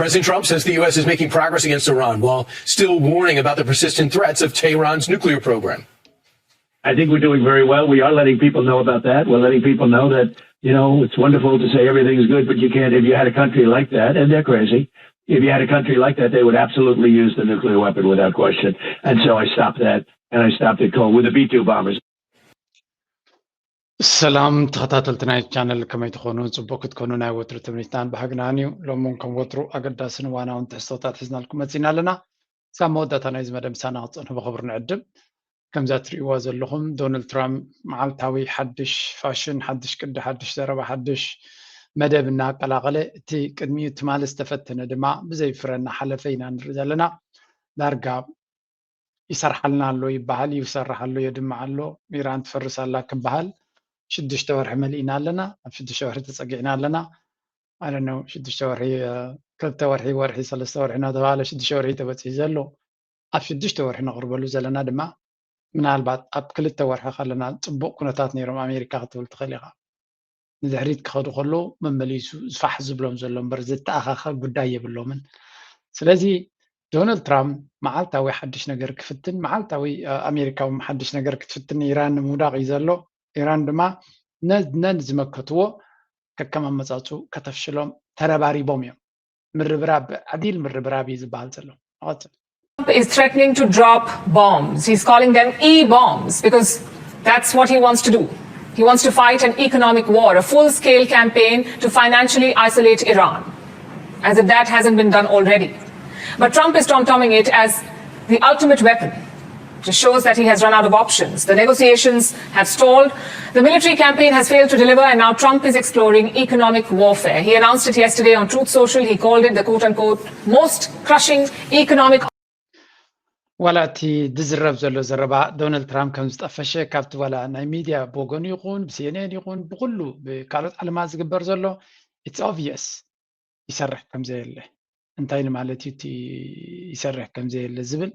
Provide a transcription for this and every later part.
President Trump says the U S is making progress against Iran while still warning about the persistent threats of Tehran's nuclear program. I think we're doing very well. We are letting people know about that. We're letting people know that, you know, it's wonderful to say everything's good, but you can't, if you had a country like that, and they're crazy, if you had a country like that, they would absolutely use the nuclear weapon without question. And so I stopped that, and I stopped it cold with the B two bombers. ሰላም ተኸታተልቲ ናይ ቻነል፣ ከመይ ትኾኑ? ጽቡቅ ክትኮኑ ናይ ወትሩ ትምኒትናን ባህግናን እዩ። ሎም እውን ከም ወትሩ ኣገዳስን እዋናውን ትሕዝቶታት ሒዝናልኩም መጺና ኣለና። ክሳብ መወዳእታ ናይዚ መደብ ምሳና ክትጸንሑ ብኽብሪ ንዕድም። ከምዛ ትርእይዋ ዘለኹም፣ ዶናልድ ትራምፕ መዓልታዊ ሓድሽ ፋሽን፣ ሓድሽ ቅዲ፣ ሓድሽ ዘረባ፣ ሓድሽ መደብ እናቀላቐለ፣ እቲ ቅድሚኡ ትማሊ ዝተፈተነ ድማ ብዘይ ፍረ እናሓለፈ ኢና ንርኢ ዘለና። ዳርጋ ይሰርሓልና ኣሎ ይበሃል እዩ፣ ይሰርሕ ኣሎ፣ የድምዕ ኣሎ። ኢራን ትፈርስ ኣላ ክበሃል ሽዱሽተ ወርሒ መሊእና ኣለና፣ ኣብ ሽዱሽተ ወርሒ ተጸጊዕና ኣለና። ኣነ ነው ሽዱሽተ ወርሒ፣ ክልተ ወርሒ፣ ወርሒ፣ ሰለስተ ወርሒ እናተባሃለ ሽዱሽተ ወርሒ ተበጺሑ ዘሎ። ኣብ ሽዱሽተ ወርሒ ነቕርበሉ ዘለና ድማ፣ ምናልባት ኣብ ክልተ ወርሒ ከለና ጽቡቕ ኩነታት ነይሮም ኣሜሪካ ክትብል ትኽእል ኢኻ። ንድሕሪት ክኸዱ ከለዉ መመሊሱ ዝፋሕ ዝብሎም ዘሎ እምበር፣ ዝተኣኻኸ ጉዳይ የብሎምን። ስለዚ ዶናልድ ትራምፕ መዓልታዊ ሓድሽ ነገር ክፍትን፣ መዓልታዊ ኣሜሪካ ሓድሽ ነገር ክትፍትን፣ ኢራን ንምውዳቕ እዩ ዘሎ። ኢራን ድማ ነን ዝመከትዎ ከከም ኣመጻጽኡ ከተፍሽሎም ተረባሪቦም እዮም። ምርብራብ፣ ዓዲል ምርብራብ እዩ ዝበሃል ዘሎ። Is threatening to drop bombs. He's calling them e bombs because that's what he wants to do. He wants to fight an economic war, a full scale campaign to financially isolate Iran, as if that hasn't been done already. But Trump is tom-tomming it as the ultimate weapon. Just shows that he has run out of options. The negotiations have stalled. The military campaign has failed to deliver, and now Trump is exploring economic warfare. He announced it yesterday on Truth Social. He called it the quote unquote most crushing economic ዋላ እቲ ዝዝረብ ዘሎ ዘረባ ዶናልድ ትራምፕ ከም ዝጠፈሸ ካብቲ ዋላ ናይ ሚድያ ብወገኑ ይኹን ብሲኤንኤን ይኹን ብኩሉ ብካልኦት ዓለማት ዝግበር ዘሎ it's obvious ይሰርሕ ከም ዘየለ። እንታይ ማለት እዩ እቲ ይሰርሕ ከም ዘየለ ዝብል?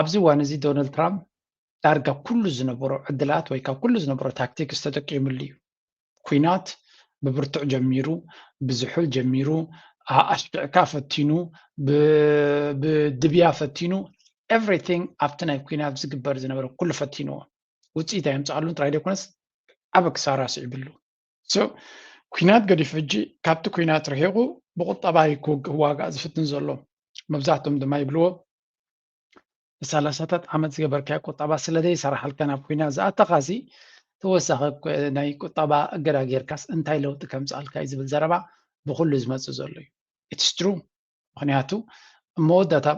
ኣብዚ እዋን እዚ ዶናልድ ትራምፕ ዳርጋ ኩሉ ዝነበሮ ዕድላት ወይ ካብ ኩሉ ዝነበሮ ታክቲክስ ተጠቂምሉ እዩ። ኩናት ብብርቱዕ ጀሚሩ፣ ብዝሑል ጀሚሩ፣ ኣሽዕካ ፈቲኑ፣ ብድብያ ፈቲኑ፣ everything ኣብቲ ናይ ኩናት ዝግበር ዝነበረ ኩሉ ፈቲንዎ። ውፅኢት ኣየምፅኣሉን ጥራይ ዘይኮነስ ዓበ ክሳራ ስዒብሉ። ኩናት ገዲፉ ሕጂ ካብቲ ኩናት ርሒቑ ብቁጠባ እዩ ክዋጋእ ዝፍትን ዘሎ። መብዛሕትኦም ድማ ይብልዎ ንሰላሳታት ዓመት ዝገበርካዮ ቁጠባ ስለ ዘይሰራሓልካ ናብ ኩናት ዝኣተኻሲ ተወሳኺ ናይ ቁጠባ እገዳ ጌርካስ እንታይ ለውጢ ከምፅኣልካ እዩ ዝብል ዘረባ ብኩሉ ዝመፅእ ዘሎ እዩ። It's true። ምክንያቱ ኣብ መወዳእታ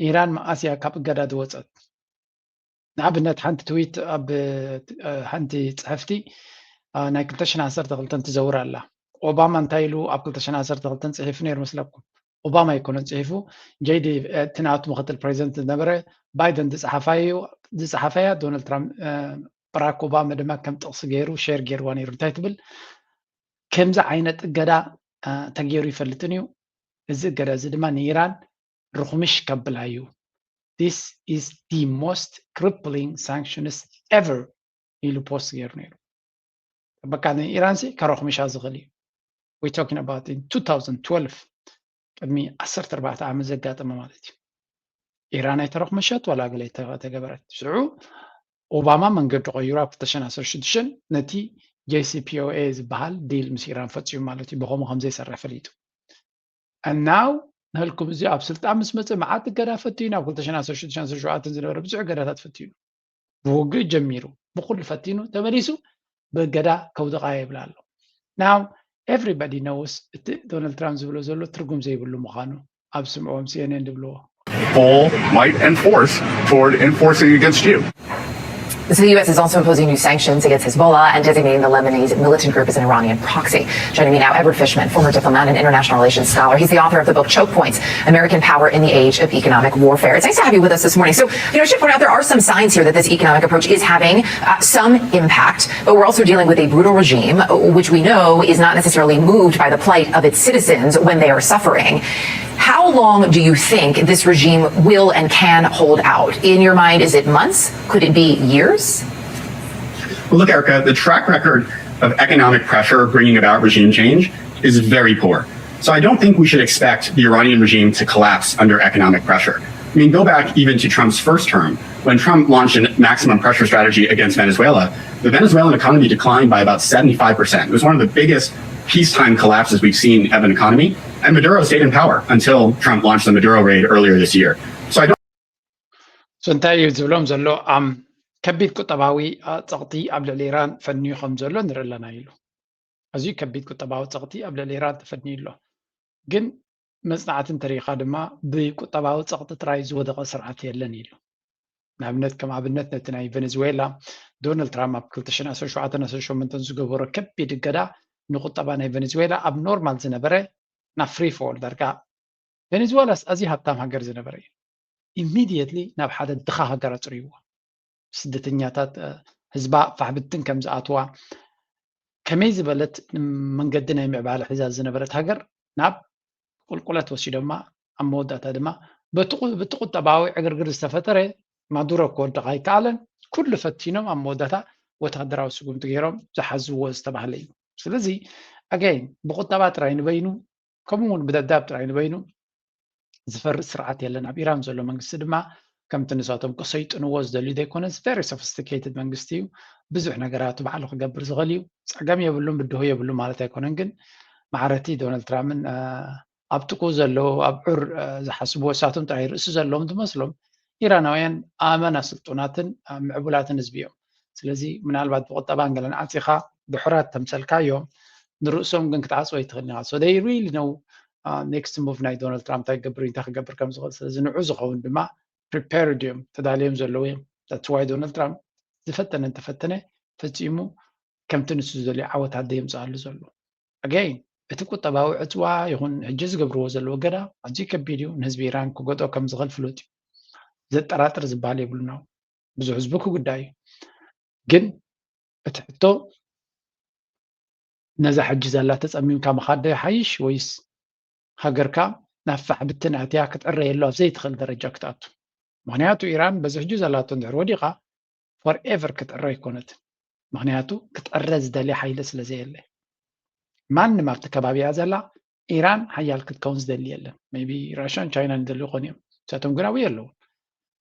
ኢራን መዓስ እያ ካብ እገዳ ዝወፀት? ንኣብነት ሓንቲ ትዊት ኣብ ሓንቲ ፅሕፍቲ ናይ ክልተ ሽሕን ዓሰርተ ክልተን ትዘውር ኣላ። ኦባማ እንታይ ኢሉ ኣብ ክልተ ሽሕን ዓሰርተ ክልተን ፅሒፉ ነይሩ መስለኩም? ኦባማ ኣይኮነን ፅሒፉ፣ ጀይዲ እቲ ናቱ ምክትል ፕሬዚደንት ዝነበረ ባይደን ዝፀሓፋያ ዶናልድ ትራምፕ፣ በራክ ኦባማ ድማ ከም ጥቕሲ ገይሩ ሼር ገይርዋ ነይሩ። እንታይ ትብል? ከምዚ ዓይነት እገዳ ተገይሩ ይፈልጥን እዩ። እዚ እገዳ እዚ ድማ ንኢራን ርኹምሽ ከብላ እዩ። This is the most crippling sanctions ever ኢሉ ፖስት ገይሩ ነይሩ። በቃ ንኢራን ሲ ከረኹምሻ ዝኽእል እዩ። We talking about in two thousand twelve ቅድሚ ዓሰርተ ኣርባዕተ ዓመት ዘጋጠመ ማለት እዩ። ኢራን ኣይተረኹመሸት ዋላ ገለ ተገበረት። ሽዑ ኦባማ መንገዲ ቆይሩ ኣብ ክልተ ሽሕን ዓሰርተ ሽዱሽተን ነቲ ጄሲፒኦኤ ዝበሃል ዲል ምስ ኢራን ፈፂሙ ማለት እዩ። ብኸምኡ ከም ዘይሰርሕ ፈሊጡ። And now ንህልኩም እዚ ኣብ ስልጣን ምስ መፀ መዓት እገዳ ፈቲኑ፣ ኣብ ክልተ ሽሕን ዓሰርተ ሽዱሽተን ዓሰርተ ሸውዓተን ዝነበረ ብዙሕ እገዳታት ፈቲኑ፣ ብውግእ ጀሚሩ ብኩሉ ፈቲኑ ተመሊሱ ብእገዳ ከውድቓ ይብል ኣሎ። Now everybody knows እቲ ዶናልድ ትራምፕ ዝብሎ ዘሎ ትርጉም ዘይብሉ ምዃኑ ኣብ ስምዕዎም ሲኤንኤን ዝብልዎ full might and force toward enforcing against you. So the U S is also imposing new sanctions against Hezbollah and designating the Lebanese militant group as an Iranian proxy. Joining me now, Edward Fishman, former diplomat and international relations scholar. He's the author of the book Choke Points: American Power in the Age of Economic Warfare. It's nice to have you with us this morning. So, you know, I should point out there are some signs here that this economic approach is having uh, some impact, but we're also dealing with a brutal regime, which we know is not necessarily moved by the plight of its citizens when they are suffering. How long do you think this regime will and can hold out? In your mind, is it months? Could it be years? Well, look, Erica, the track record of economic pressure bringing about regime change is very poor. So I don't think we should expect the Iranian regime to collapse under economic pressure. I mean, go back even to Trump's first term, when Trump launched a maximum pressure strategy against Venezuela. The Venezuelan economy declined by about seventy-five percent. It was one of the biggest peacetime collapses we've seen of an economy. And Maduro stayed in power until Trump launched the Maduro raid earlier this year. So I don't So እንታይ እዩ ዝብሎም ዘሎ? ኣም ከቢድ ቁጠባዊ ጸቕጢ ኣብ ልዕሊ ኢራን ፈንዩ ከም ዘሎ ንርኢ ኣለና ኢሉ። ኣዝዩ ከቢድ ቁጠባዊ ጸቕጢ ኣብ ልዕሊ ኢራን ተፈንዩ ኣሎ። ግን መጽናዕቲ እንተሪኢኻ ድማ ብቁጠባዊ ጸቕጢ ጥራይ ዝወደቐ ስርዓት የለን ኢሉ። ንኣብነት ከም ኣብነት ነቲ ናይ ቬኔዙዌላ ዶናልድ ትራምፕ ኣብ ክልተ ሽሕን ዓሰርተ ሸውዓተን ዓሰርተ ሸሞንተን ዝገበሮ ከቢድ እገዳ ንቁጠባ ናይ ቬኔዙዌላ ኣብ ኖርማል ዝነበረ ናብ ፍሪ ፎል ዳርጋ ቬኔዙዌላስ ኣዝዩ ሃብታም ሃገር ዝነበረ እዩ። ኢሚድየትሊ ናብ ሓደ ድኻ ሃገር ኣፅርይዎ። ስደተኛታት ህዝባ ፋሕብትን ከም ዝኣትዋ ከመይ ዝበለት መንገዲ ናይ ምዕባለ ሒዛ ዝነበረት ሃገር ናብ ቁልቁለት ወሲዶማ ኣብ መወዳእታ ድማ በቲ ቁጠባዊ ዕግርግር ዝተፈጠረ ማዱሮ ክወድቕ ኣይከኣለን። ኩሉ ፈቲኖም ኣብ መወዳእታ ወታደራዊ ስጉምቲ ገይሮም ዝሓዝዎ ዝተባህለ እዩ። ስለዚ ኣጋይን ብቁጠባ ጥራይ ንበይኑ ከምኡ እውን ብደብዳብ ጥራይ ንበይኑ ዝፈርስ ስርዓት የለን። ኣብ ኢራን ዘሎ መንግስቲ ድማ ከምቲ ንሳቶም ክሰይጥንዎ ዝደልዩ ዘይኮነስ very sophisticated መንግስቲ እዩ። ብዙሕ ነገራቱ ባዕሉ ክገብር ዝኽእል እዩ። ፀገም የብሉን ብድሆ የብሉ ማለት ኣይኮነን። ግን ማዕረቲ ዶናልድ ትራምፕን ኣብ ጥቁ ዘለዉ ኣብዑር ዝሓስብዎ እሳቶም ጥራይ ርእሲ ዘለዎም ትመስሎም። ኢራናውያን ኣመና ስልጡናትን ምዕቡላትን ህዝቢ እዮም። ስለዚ ምናልባት ብቁጠባን ገለን ዓፂኻ ድሑራት ተምሰልካዮም ንርእሶም ግን ክትዓፅዎ ኣይትኽእልን ኢኻ። So they really know next move ናይ ዶናልድ ትራምፕ እንታይ ክገብር እንታይ ክገብር ከም ዝኽእል። ስለዚ ንዑ ዝኸውን ድማ prepared እዮም ተዳልዮም ዘለዉ እዮም። That's why ዶናልድ ትራምፕ ዝፈተነ እንተፈተነ ፈፂሙ ከምቲ ንሱ ዝደልዮ ዓወታት ዘየምፅኣሉ ዘሎ። Again እቲ ቁጠባዊ ዕፅዋ ይኹን ሕጂ ዝገብርዎ ዘለዉ እገዳ ኣዝዩ ከቢድ እዩ። ንህዝቢ ኢራን ክጎድኦ ከም ዝኽእል ፍሉጥ እዩ። ዘጠራጥር ዝበሃል የብሉን። ብዙሕ ህዝቢ ክጉዳእ እዩ። ግን እቲ ሕቶ ነዛ ሕጂ ዘላ ተፀሚምካ ምኻድ ዶ ይሓይሽ ወይስ ሃገርካ ናብ ፋሕ ብትን ኣትያ ክትዕረየሉ ኣብ ዘይትኽእል ደረጃ ክትኣቱ? ምኽንያቱ ኢራን በዚ ሕጂ ዘላቶ እንድሕር ወዲቓ ፎርኤቨር ክትዕረ ኣይኮነትን። ምኽንያቱ ክትዕረ ዝደሊ ሓይሊ ስለ ዘየለ ማንም ኣብቲ ከባቢያ ዘላ ኢራን ሓያል ክትከውን ዝደሊ የለን። ሜቢ ራሽያን ቻይናን ይደልዩ ይኾኑ እዮም። ንሳቶም ግን ኣብኡ የለውን።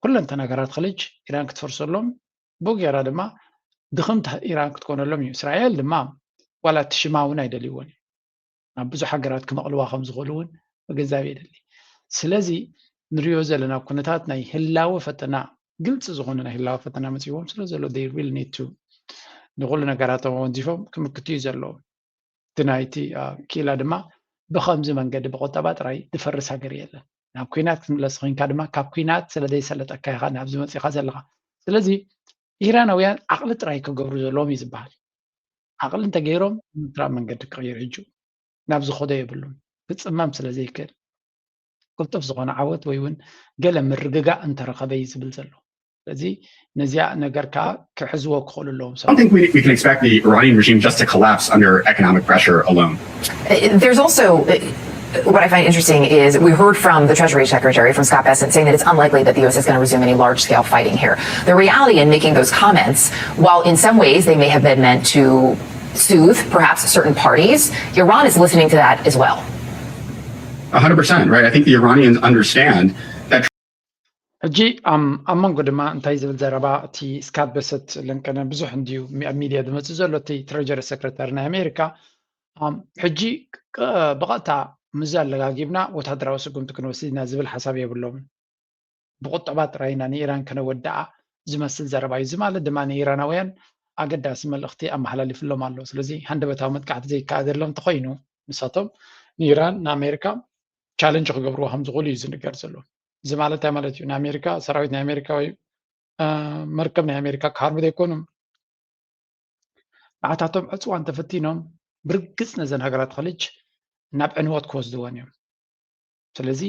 ኩለንተና ሃገራት ኸሊጅ ኢራን ክትፈርሰሎም ብኡ ገይራ ድማ ድኽምቲ ኢራን ክትኮነሎም እዩ። እስራኤል ድማ ዋላ እቲ ሽማ እውን ኣይደልይዎን እዩ። ናብ ብዙሕ ሃገራት ክመቕልዋ ከም ዝኽእሉ እውን ምግንዛብ የድሊ። ስለዚ ንሪኦ ዘለና ኩነታት ናይ ህላወ ፈተና ግልፂ ዝኾነ ናይ ህላወ ፈተና መፂዎም ስለ ዘሎ they really need to ንኩሉ ነገራቶም ኣወንዚፎም ክምክቱ እዩ ዘለዎም። እቲ ናይቲ ኪላ ድማ ብኸምዚ መንገዲ ብቁጠባ ጥራይ ዝፈርስ ሃገር የለን። ናብ ኩናት ክትምለስ ኮይንካ ድማ ካብ ኩናት ስለ ዘይሰለጠካ ኢኻ ናብዚ መፂኻ ዘለኻ። ስለዚ ኢራናውያን ዓቕሊ ጥራይ ክገብሩ ዘለዎም እዩ ዝበሃል። ዓቕሊ እንተገይሮም ንኤርትራ መንገዲ ክቕይር ሕጂ ናብ ዝኸዶ የብሉን። ክፅመም ስለ ዘይክእል ቅልጡፍ ዝኾነ ዓወት ወይ እውን ገለ ምርግጋእ እንተረኸበ እዩ ዝብል ዘሎ። ስለዚ ነዚኣ ነገር ከዓ ክሕዝዎ ክኽእሉ ኣለዎም። I don't think we, we can expect the Iranian regime just to collapse under economic pressure alone. There's also what I find interesting is we heard from the Treasury Secretary, from Scott Bessent, saying that it's unlikely that the U S is going to resume any large scale fighting here. The reality in making those comments, while in some ways they may have been meant to soothe perhaps certain parties, Iran is listening to that as well. A hundred percent, right? I think the Iranians understand that. ሕጂ ኣብ መንጎ ድማ እንታይ ዝብል ዘረባ እቲ ስካት በሰት ለንቀነ ብዙሕ እንድዩ ኣብ ሚድያ ዝመፅእ ዘሎ እቲ ትሬጀሪ ሰክረታሪ ናይ ኣሜሪካ ሕጂ ብቐጥታ ምዚ ኣለጋጊብና ወታደራዊ ስጉምቲ ክንወስድ ኢና ዝብል ሓሳብ የብሎምን። ብቁጠባ ጥራይ ኢና ንኢራን ከነወድኣ ዝመስል ዘረባ እዩ። እዚ ማለት ድማ ንኢራናውያን ኣገዳሲ መልእኽቲ ኣመሓላሊፍሎም ኣሎ። ስለዚ ሃንደበታዊ መጥቃዕቲ ዘይከኣደሎም እንተኾይኑ ንሳቶም ንኢራን ንኣሜሪካ ቻለንጅ ክገብርዎ ከም ዝኽእሉ እዩ ዝንገር ዘሎ። እዚ ማለት እንታይ ማለት እዩ? ንኣሜሪካ ሰራዊት ናይ ኣሜሪካ ወይ መርከብ ናይ ኣሜሪካ ክሃርሙ ዘይኮኑ ንዓታቶም ዕፅዋ እንተፈቲኖም ብርግፅ ነዘን ሃገራት ኸሊጅ ናብ ዕንወት ክወስድወን እዮም። ስለዚ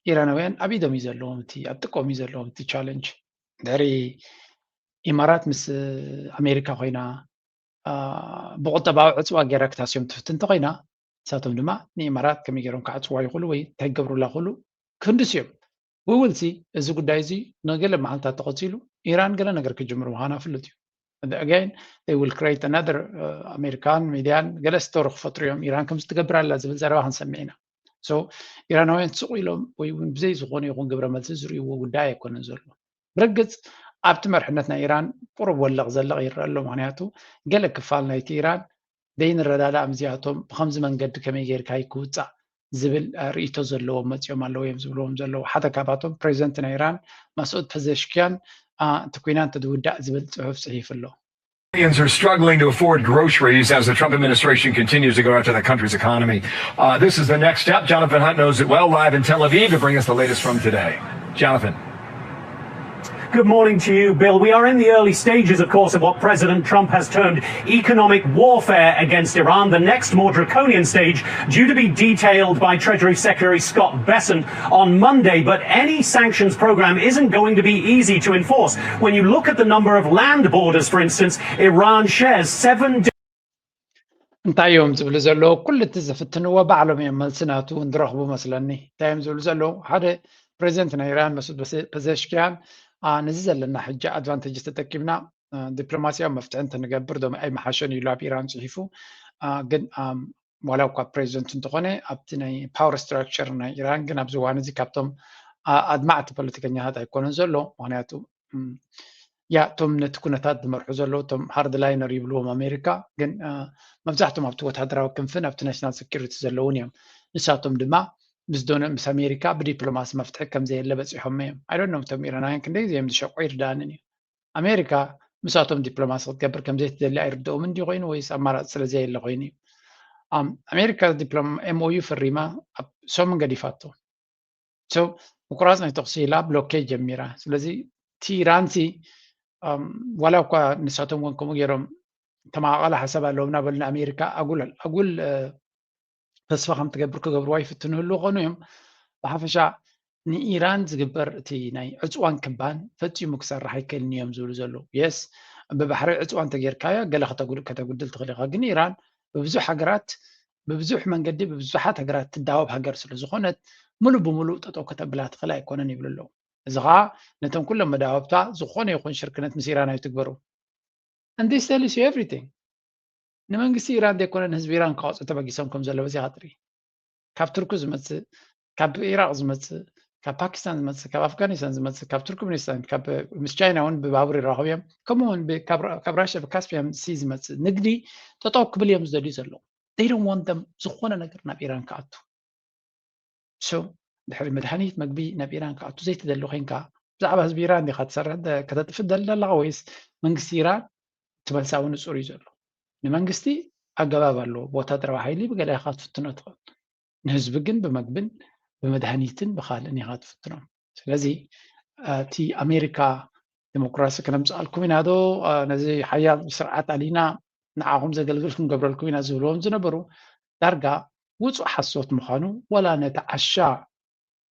ኢራናውያን ኣብ ኢዶም እዩ ዘለዎም እቲ ኣብ ጥቆም እዩ ዘለዎም እቲ ቻለንጅ። ድሕሪ ኢማራት ምስ ኣሜሪካ ኮይና ብቁጠባዊ ዕፅዋ ገይራ ክታስዮም ትፍትን እንተኮይና ንሳቶም ድማ ንኢማራት ከመይ ገይሮም ክዓፅዋ ይኽእሉ ወይ እንታይ ክገብሩላ ክኽእሉ ክህንድሱ እዮም። We will see እዚ ጉዳይ እዚ ንገለ መዓልታት ተቐፂሉ ኢራን ገለ ነገር ክጅምሩ ምዃና ፍሉጥ እዩ። Again they will create another ኣሜሪካን ሚድያን ገለ ስቶሪ ክፈጥሩ እዮም። ኢራን ከምዚ ትገብር ኣላ ዝብል ዘረባ ክንሰምዕ ኢና። So ኢራናውያን ስቕ ኢሎም ወይ እውን ብዘይ ዝኾነ ይኹን ግብረ መልሲ ዝርእይዎ ጉዳይ ኣይኮነን ዘሎ። ብርግጽ ኣብቲ መርሕነት ናይ ኢራን ቁሩብ ወለቕ ዘለቕ ይረአ ኣሎ። ምክንያቱ ገለ ክፋል ናይቲ ኢራን ዘይንረዳዳእ ምስዚኣቶም ብኸምዚ መንገዲ ከመይ ጌርካ ክውጻእ ዝብል ርእይቶ ዘለዎም መጺኦም ኣለዉ እዮም ዝብልዎም ዘለዉ። ሓደ ካብኣቶም ፕሬዚደንት ናይ ኢራን ማስዑድ ፐዘሽኪያን እቲ ኩናት ተዝውዳእ ዝብል ጽሑፍ ጽሒፉ ኣሎ። Millions are struggling to afford groceries as the Trump administration continues to go after the country's economy. Uh, this is the next step. Jonathan Hunt knows it well, live in Tel Aviv to bring us the latest from today. Jonathan. Good morning to you, Bill. We are in the early stages, of course, of what President Trump has termed economic warfare against Iran. The next, more draconian stage due to be detailed by Treasury Secretary Scott Bessent on Monday. But any sanctions program isn't going to be easy to enforce. When you look at the number of land borders, for instance, Iran shares seven እንታይ እዮም ዝብሉ ዘለዉ? ኩሉ እቲ ዝፍትንዎ ባዕሎም እዮም። መልሲ ናቱ ንረኽቡ መስለኒ። እንታይ እዮም ዝብሉ ዘለዉ? ሓደ ፕሬዚደንት ናይ ኢራን መስዑድ ፐዘሽኪያን ነዚ ዘለና ሕጂ ኣድቫንቴጅ ተጠቂምና ዲፕሎማሲያዊ መፍትሒ እንተንገብር ዶ ኣይመሓሸን ኢሉ ኣብ ኢራን ጽሒፉ። ግን ዋላ እኳ ፕሬዚደንት እንተኾነ ኣብቲ ናይ ፓወር ስትራክቸር ናይ ኢራን ግን ኣብዚ እዋን እዚ ካብቶም ኣድማዕቲ ፖለቲከኛታት ኣይኮነን ዘሎ። ምክንያቱ ያ እቶም ነቲ ኩነታት ዝመርሑ ዘለዉ እቶም ሃርድ ላይነር ይብልዎም ኣሜሪካ፣ ግን መብዛሕቶም ኣብቲ ወታደራዊ ክንፍን ኣብቲ ናሽናል ሴኩሪቲ ዘለውን እዮም። ንሳቶም ድማ ምስ ዶነ ምስ ኣሜሪካ ብዲፕሎማሲ መፍትሒ ከም ዘየለ በፂሖም እዮም። ኣይ ዶንት ኖ እቶም ኢራናውያን ክንደይ እዮም ዝሸቁ ኣይርዳእንን እዩ። ኣሜሪካ ምስኣቶም ዲፕሎማሲ ክትገብር ከም ዘይትደሊ ኣይርድኦምን ድዩ ኮይኑ ወይስ ኣማራፂ ስለ ዘየለ ኮይኑ እዩ? ኣሜሪካ ዲፕሎም ኤምኦዩ ፈሪማ ኣብ ሰሙን ገዲፋቶ። ምቁራፅ ናይ ተኩሲ ኢላ ብሎኬድ ጀሚራ። ስለዚ እቲ ኢራንሲ ዋላ እኳ ንሳቶም እውን ከምኡ ገይሮም ተመቃቀለ ሓሳብ ኣለዎም እናበሉ ንኣሜሪካ ኣጉል ኣጉል ተስፋ ከም ትገብር ክገብርዋ ይፍትኑ ህሉ ኾኑ እዮም። ብሓፈሻ ንኢራን ዝግበር እቲ ናይ ዕፅዋን ክባን ፈፂሙ ክሰርሕ ኣይክእልን እዮም ዝብሉ ዘለዉ። የስ ብባሕሪ ዕፅዋን ተጌርካዮ ገለ ከተጉድል ትኽእል ኢኻ። ግን ኢራን ብብዙሕ ሃገራት ብብዙሕ መንገዲ ብብዙሓት ሃገራት ትዳወብ ሃገር ስለ ዝኾነት ሙሉእ ብሙሉእ ጠጠው ከተብላ ትኽእል ኣይኮነን ይብሉ ኣለዉ። እዚ ኸዓ ነቶም ኩሎም መዳወብታ ዝኾነ ይኹን ሽርክነት ምስ ኢራን ኣይትግበሩ። And this tells you everything። ንመንግስቲ ኢራን ዘይኮነ ንህዝቢ ኢራን ክቐፅዑ ተበጊሶም ከም ዘለዉ እዚኻ ትርኢ። ካብ ቱርኪ ዝመፅእ፣ ካብ ኢራቅ ዝመፅእ፣ ካብ ፓኪስታን ዝመፅእ፣ ካብ ኣፍጋኒስታን ዝመፅእ፣ ካብ ቱርክሜኒስታን፣ ካብ ምስ ቻይና እውን ብባቡር ይራኸቡ እዮም። ከምኡ እውን ካብ ራሽያ ብካስፒያን ሲ ዝመፅእ ንግዲ ጠጠው ክብል እዮም ዝደልዩ ዘለዉ። They don't want them ዝኾነ ነገር ናብ ኢራን ክኣቱ። So ድሕሪ መድሃኒት መግቢ ናብ ኢራን ክኣቱ ዘይትደሊ ኮይንካ ብዛዕባ ህዝቢ ኢራን ዲኻ ትሰርሕ ከተጥፍእ ትደሊ ዘለኻ ወይስ መንግስቲ ኢራን? እቲ መልሲ እውን ንፁር እዩ ዘሎ። ንመንግስቲ ኣገባብ ኣለዎ፣ ብወታደራዊ ሓይሊ ብገለ ኢኻ ክትፍትኖ ትኽእል። ንህዝቢ ግን ብመግብን ብመድሃኒትን ብካልእን ኢኻ ትፍትኖም። ስለዚ እቲ ኣሜሪካ ዲሞክራሲ ክነምፅኣልኩም ኢና ዶ ነዚ ሓያል ስርዓት ኣሊና ንዓኹም ዘገልግል ክንገብረልኩም ኢና ዝብልዎም ዝነበሩ ዳርጋ ውፁእ ሓሶት ምዃኑ ዋላ ነቲ ዓሻ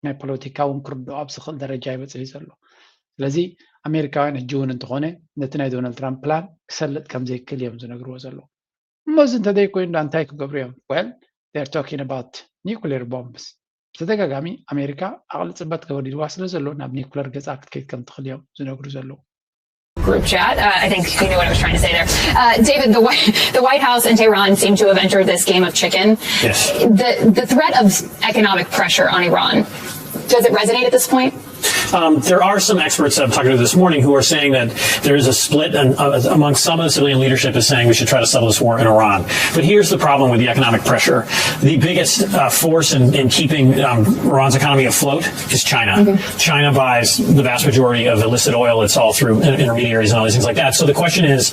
ናይ ፖለቲካ እውን ክርድኦ ኣብ ዝኽእል ደረጃ ይበፅሕ እዩ ዘሎ። ስለዚ ኣሜሪካውያን ሕጂ እውን እንተኾነ ነቲ ናይ ዶናልድ ትራምፕ ፕላን ክሰልጥ ከም ዘይክእል እዮም ዝነግርዎ ዘለዉ። እሞ እዚ እንተዘይኮይኑ ዳ እንታይ ክገብሩ እዮም? Well, they're talking about nuclear bombs። ብተደጋጋሚ ኣሜሪካ ዓቕሊ ፅበት ተወዲድዋ ስለ ዘሎ ናብ ኒኩለር ገፃ ክትከይድ ከም ትኽእል እዮም ዝነግሩ ዘለዉ። Group chat. Uh, I think you knew what I was trying to say there. Uh, David, the White, the White House and Tehran seem to have entered this game of chicken. Yes. The, the threat of economic pressure on Iran, does it resonate at this point? Um, there are some experts I've talked to this morning who are saying that there is a split and, uh, among some of the civilian leadership is saying we should try to settle this war in Iran. But here's the problem with the economic pressure. The biggest uh, force in, in keeping um, Iran's economy afloat is China. China buys the vast majority of illicit oil. It's all through in- intermediaries and all these things like that. So the question is,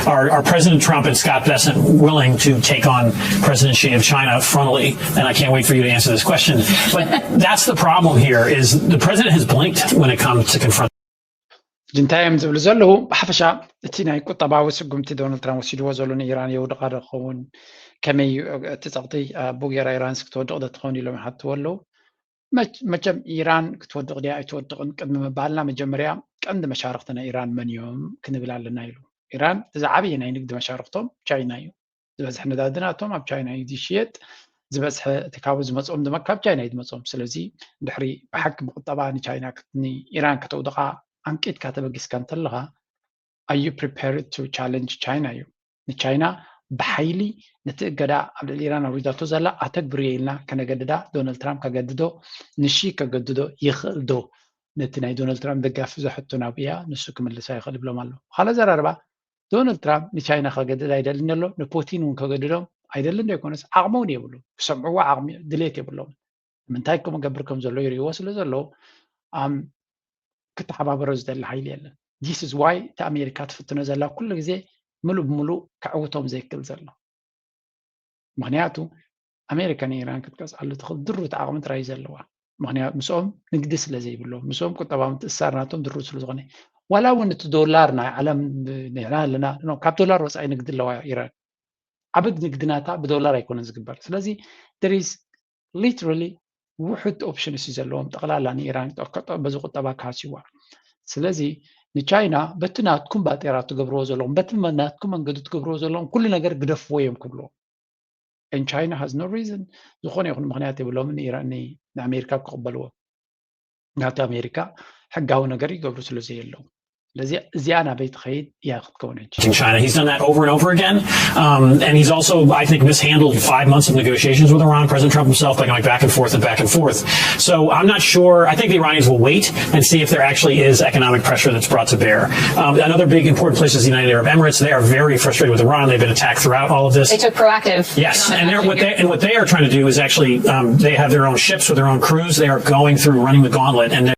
are, are President Trump and Scott Bessent willing to take on President Xi of China frontally? And I can't wait for you to answer this question. But that's the problem here is the president has blinked when it comes to confronting እንታይ እዮም ዝብሉ ዘለዉ? ብሓፈሻ እቲ ናይ ቁጠባዊ ስጉምቲ ዶናልድ ትራምፕ ወሲድዎ ዘሎ ንኢራን የውድቓ ዶ ክኸውን፣ ከመይ እዩ እቲ ጸቕጢ ኣቡ ጌራ ኢራንስ ክትወድቕ ዶ ትኸውን ኢሎም ይሓትዎ ኣለዉ። መቸም ኢራን ክትወድቕ ድያ ኣይትወድቕን ቅድሚ ምባልና መጀመርያ ቀንዲ መሻርኽቲ ናይ ኢራን መን እዮም ክንብል ኣለና ኢሉ። ኢራን እቲ ዝዓበየ ናይ ንግዲ መሻርኽቶም ቻይና እዩ። ዝበዝሐ ነዳዲ ናቶም ኣብ ቻይና እዩ ዝሽየጥ። ዝበዝሐ እቲ ካብኡ ዝመፅኦም ድማ ካብ ቻይና እዩ ዝመፅኦም። ስለዚ ድሕሪ ብሓቂ ብቁጠባ ንቻይና ንኢራን ከተውድቓ ኣንቂድካ ተበጊስካ እንተለኻ are you prepared to challenge ቻይና እዩ። ንቻይና ብሓይሊ ነቲ እገዳ ኣብ ልዕሊ ኢራን ኣውሪዳቶ ዘላ ኣተግብርዮ ኢልና ከነገድዳ፣ ዶናልድ ትራምፕ ከገድዶ፣ ንሺ ከገድዶ ይኽእል ዶ? ነቲ ናይ ዶናልድ ትራምፕ ደጋፊ ዘሕቶ ናብያ ንሱ ክምልሳ ይኽእል ይብሎም ኣሎ። ካልእ ዘራርባ፣ ዶናልድ ትራምፕ ንቻይና ከገድድ ኣይደልን ኣሎ፣ ንፑቲን እውን ከገድዶም ኣይደልን ዶ ይኮነስ፣ ዓቕሚ እውን የብሉ፣ ክሰምዕዎ ዓቕሚ ድሌት የብሎም። ምንታይ ክገብር ከም ዘሎ ይርእይዎ ስለ ዘለዉ፣ ኣም፣ ክተሓባበሮ ዝደሊ ሓይሊ የለን። This is why እቲ ኣሜሪካ ትፍትኖ ዘላ ኩሉ ግዜ ምሉእ ብምሉእ ከዕውቶም ዘይክእል ዘሎ። ምክንያቱ ኣሜሪካ ንኢራን ክትቀፅዓሉ ትኽእል ድሩት ዓቕሚ ጥራይ እዩ ዘለዋ። ምክንያቱ ምስኦም ንግዲ ስለ ዘይብሎም፣ ምስኦም ቁጠባዊ ምትእስሳር ናቶም ድሩት ስለ ዝኾነ፣ ዋላ እውን እቲ ዶላር ናይ ዓለም ንሕና ኣለና፣ no፣ ካብ ዶላር ወፃኢ ንግዲ ኣለዋ ኢራን። ዓበድ ንግዲ ናታ ብዶላር ኣይኮነን ዝግበር። ስለዚ there is literally ውሑድ ኦፕሽንስ እዩ ዘለዎም ጠቕላላ ንኢራን በዚ ቁጠባ ክሃስይዋ። ስለዚ ንቻይና በቲ ናትኩም ባጤራ ትገብርዎ ዘለኹም፣ በቲ ናትኩም መንገዲ ትገብርዎ ዘለኹም ኩሉ ነገር ግደፍዎ እዮም ክብልዎ። And China has no reason፣ ዝኾነ ይኹን ምክንያት የብሎምን ንኢራን ንኣሜሪካ ክቕበልዎ። ናቲ ኣሜሪካ ሕጋዊ ነገር ይገብሩ ስለ ዘየለዉ። ስለዚ እዚኣ ናበይ ትኸይድ እያ ክትከውን ሕጂ። in China. He's done that over and over again. Um, and he's also, I think, mishandled five months of negotiations with Iran. President Trump himself by going back and forth and back and forth. So I'm not sure. I think the Iranians will wait and see if there actually is economic pressure that's brought to bear. Um, another big important place is the United Arab Emirates. They are very frustrated with Iran. They've been attacked throughout all of this. They took proactive. Yes, and they're, what they and what they are trying to do is actually um, they have their own ships with their own crews. They are going through, running the gauntlet, and they're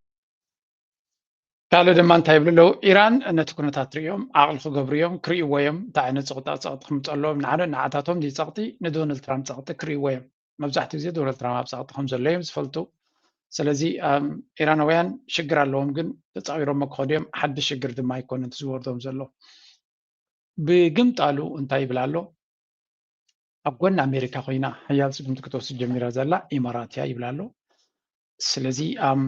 ካልእ ድማ እንታይ ይብሉ ኣለዉ? ኢራን ነቲ ኩነታት ርእዮም ዓቕሊ ክገብሩ እዮም፣ ክርእይዎ እዮም። እንታይ ዓይነት ጸቕጣ ጸቕጢ ክምጸሎም ንዓነ ንዓታቶም ድዩ ጸቕጢ ንዶናልድ ትራምፕ ጸቕጢ ክርእይዎ እዮም። መብዛሕትኡ ግዜ ዶናልድ ትራምፕ ኣብ ጸቕጢ ከም ዘሎ እዮም ዝፈልጡ። ስለዚ ኣም፣ ኢራናውያን ሽግር ኣለዎም፣ ግን ተጻዊሮሞ ክኸዱ እዮም። ሓድሽ ሽግር ድማ ኣይኮነን እቲ ዝወርዶም ዘሎ። ብግምጣሉ እንታይ ይብል ኣሎ? ኣብ ጎኒ ኣሜሪካ ኮይና ሓያል ስጉምቲ ክትወስድ ጀሚራ ዘላ ኢማራት እያ ይብል ኣሎ። ስለዚ ኣም፣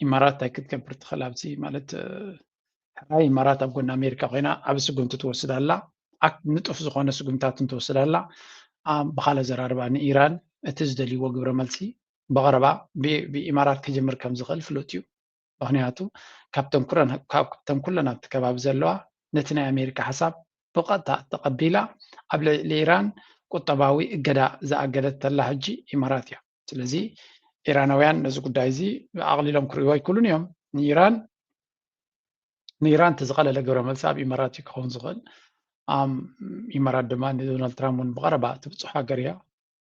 ኢማራት እንታይ ክትገብር ትኽእል ኣብዚ ማለት እ፣ ሕራይ ኢማራት ኣብ ጎኒ ኣሜሪካ ኮይና ኣብ ስጉምቲ ትወስድ ኣላ። ኣክ ንጡፍ ዝኾነ ስጉምታት እንትወስድ ኣላ። ኣም፣ ብኻልእ ዘራርባ ንኢራን እቲ ዝደልይዎ ግብረ መልሲ ብቐረባ ብ- ብኢማራት ክጅምር ከም ዝኽእል ፍሉጥ እዩ። ምክንያቱ ካብተን ኩለን ካብ- ካብተን ኩለን ኣብቲ ከባቢ ዘለዋ ነቲ ናይ ኣሜሪካ ሓሳብ ብቐጥታ ተቐቢላ ኣብ ልዕሊ ኢራን ቁጠባዊ እገዳ ዝኣገደት ተላ ሕጂ ኢማራት እያ። ስለዚ ኢራናውያን ነዚ ጉዳይ እዚ ኣቕሊሎም ክርእይዎ ኣይክእሉን እዮም። ንኢራን ንኢራን እቲ ዝቐለለ ግብረ መልሲ ኣብ ኢማራት እዩ ክኸውን ዝኽእል። ኣም፣ ኢማራት ድማ ንዶናልድ ትራምፕ እውን ብቐረባ ትብፅሖ ሃገር እያ።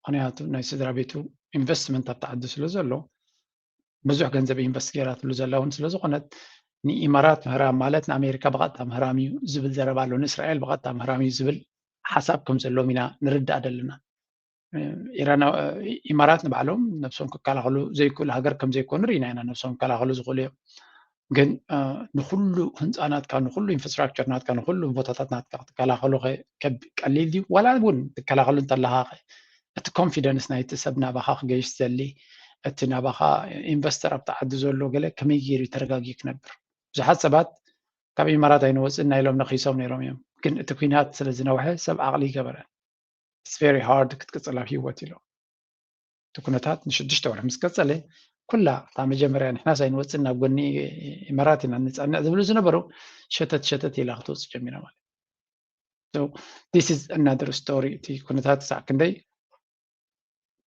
ምክንያቱ ናይ ስድራ ቤቱ ኢንቨስትመንት ኣብቲ ዓዲ ስለ ዘሎ ብዙሕ ገንዘብ ኢንቨስት ገይራትሉ ዘላ እውን ስለ ዝኾነት ንኢማራት ምህራም ማለት ንኣሜሪካ ብቐጥታ ምህራም እዩ ዝብል ዘረባ ኣሎ። ንእስራኤል ብቐጥታ ምህራም እዩ ዝብል ሓሳብ ከም ዘለዎም ኢና ንርዳእ ዘለና። ኢራና ኢማራት ንባዕሎም ነብሶም ክከላኸሉ ዘይክእሉ ሃገር ከም ዘይኮኑ ርኢና ኢና። ነብሶም ክከላኸሉ ዝኽእሉ እዮም፣ ግን እ፣ ንኩሉ ህንፃ ናትካ፣ ንኩሉ ኢንፍራስትራክቸር ናትካ፣ ንኩሉ ቦታታት ናትካ ክትከላኸሉ ከ- ከብ- ቀሊል ድዩ? ዋላ እውን ትከላኸሉ እንተለኻ ከ እቲ ኮንፊደንስ ናይቲ ሰብ ናባኻ ክገይሽ ዘሊ፣ እቲ ናባኻ ኢንቨስተር ኣብቲ ዓዲ ዘሎ ገለ ከመይ ገይሩ ተረጋጊ ክነብር? ብዙሓት ሰባት ካብ ኢማራት ኣይንወፅእና ኢሎም ነኺሶም ነይሮም እዮም፣ ግን እቲ ኩናት ስለ ዝነውሐ ሰብ ዓቕሊ ይገበረ። It's very hard ክትቅፅል ኣብ ህይወት ኢሎም። እቲ ኩነታት ንሽዱሽተ ወርሒ ምስ ቀፀለ ኩላ እታ መጀመርያ ንሕናስ ኣይንወፅን ናብ ጎኒ ኢማራት ኢና ንፀንዕ ዝብሉ ዝነበሩ ሸተት ሸተት ኢላ ክትወፅእ ጀሚራ ማለት እዩ። So this is another story። እቲ ኩነታት ክሳዕ ክንደይ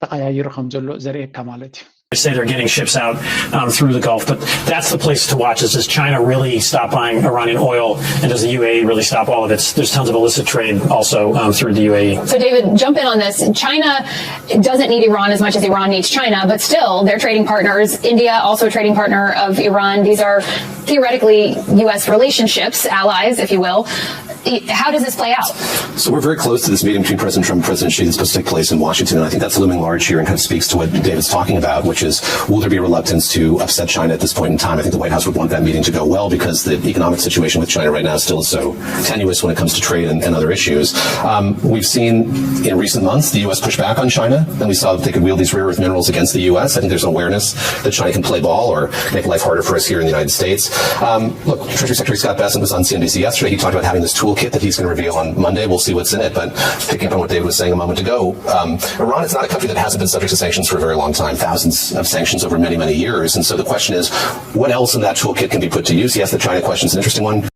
ተቐያይሩ ከም ዘሎ ዘርእየካ ማለት እዩ። Say they're getting ships out um, through the Gulf, but that's the place to watch: is does China really stop buying Iranian oil, and does the U A E really stop all of its? There's tons of illicit trade also um, through the U A E. So, David, jump in on this. China doesn't need Iran as much as Iran needs China, but still, they're trading partners. India, also a trading partner of Iran. These are theoretically U S relationships, allies, if you will. How does this play out? So we're very close to this meeting between President Trump and President Xi that's supposed to take place in Washington, and I think that's looming large here and kind of speaks to what David's talking about, which is, will there be a reluctance to upset China at this point in time? I think the White House would want that meeting to go well because the economic situation with China right now is still so tenuous when it comes to trade and, and other issues. Um, we've seen in recent months the U S push back on China, and we saw that they could wield these rare earth minerals against the U S. I think there's an awareness that China can play ball or make life harder for us here in the United States. Um, look, Treasury Secretary Scott Bessent was on C N B C yesterday. He talked about having this toolkit that he's going to reveal on Monday. We'll see what's in it. But picking up on what David was saying a moment ago, um, Iran is not a country that hasn't been subject to sanctions for a very long time, thousands of sanctions over many, many years. And so the question is, what else in that toolkit can be put to use? Yes, the China question is an interesting one.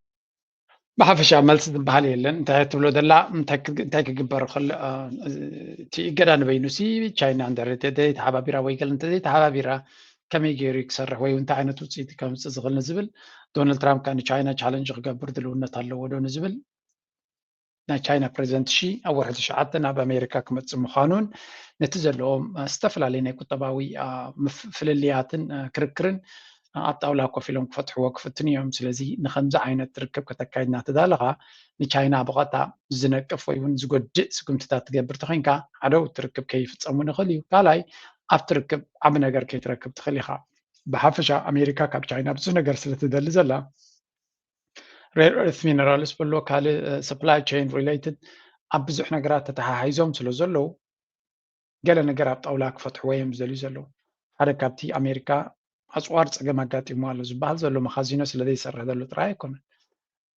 ብሓፈሻ መልሲ ዝበሃል የለን። እንታይ ትብሎ ዘላ እንታይ ክግበር ከሎ እቲ እገዳ ንበይኑ ሲ ቻይና እንተዘይተሓባቢራ ወይ ገለ እንተዘይተሓባቢራ ከመይ ገይሩ ክሰርሕ ወይ እንታይ ዓይነት ውፅኢት ከምፅእ ዝኽእል ንዝብል ዶናልድ ትራምፕ ከዓ ንቻይና ቻለንጅ ክገብር ድልውነት ኣለዎ ዶ ንዝብል ናይ ቻይና ፕሬዚደንት ሺ ኣብ ወርሒ ትሽዓተ ናብ ኣሜሪካ ክመፅእ ምዃኑን ነቲ ዘለዎም ዝተፈላለዩ ናይ ቁጠባዊ ፍልልያትን ክርክርን ኣብ ጣውላ ኮፍ ኢሎም ክፈትሕዎ ክፍትኑ እዮም። ስለዚ ንከምዚ ዓይነት ርክብ ከተካይድ እናተዳለኻ ንቻይና ብቐጥታ ዝነቅፍ ወይ እውን ዝጎድእ ስጉምትታት ትገብር ተኮይንካ ሓደ እቲ ርክብ ከይፍፀሙ ንኽእል እዩ። ካልኣይ ኣብቲ ርክብ ዓቢ ነገር ከይትረክብ ትኽእል ኢኻ። ብሓፈሻ ኣሜሪካ ካብ ቻይና ብዙሕ ነገር ስለትደሊ ዘላ rare earth minerals በሎ ካልእ supply chain related ኣብ ብዙሕ ነገራት ተተሓሒዞም ስለ ዘለዉ ገለ ነገር ኣብ ጣውላ ክፈትሕዎ እዮም ዝደልዩ ዘለዉ። ሓደ ካብቲ ኣሜሪካ ኣፅዋር ፀገም ኣጋጢሞ ኣሎ ዝበሃል ዘሎ መኻዚኖ ስለ ዘይሰርሕ ዘሎ ጥራይ ኣይኮነን።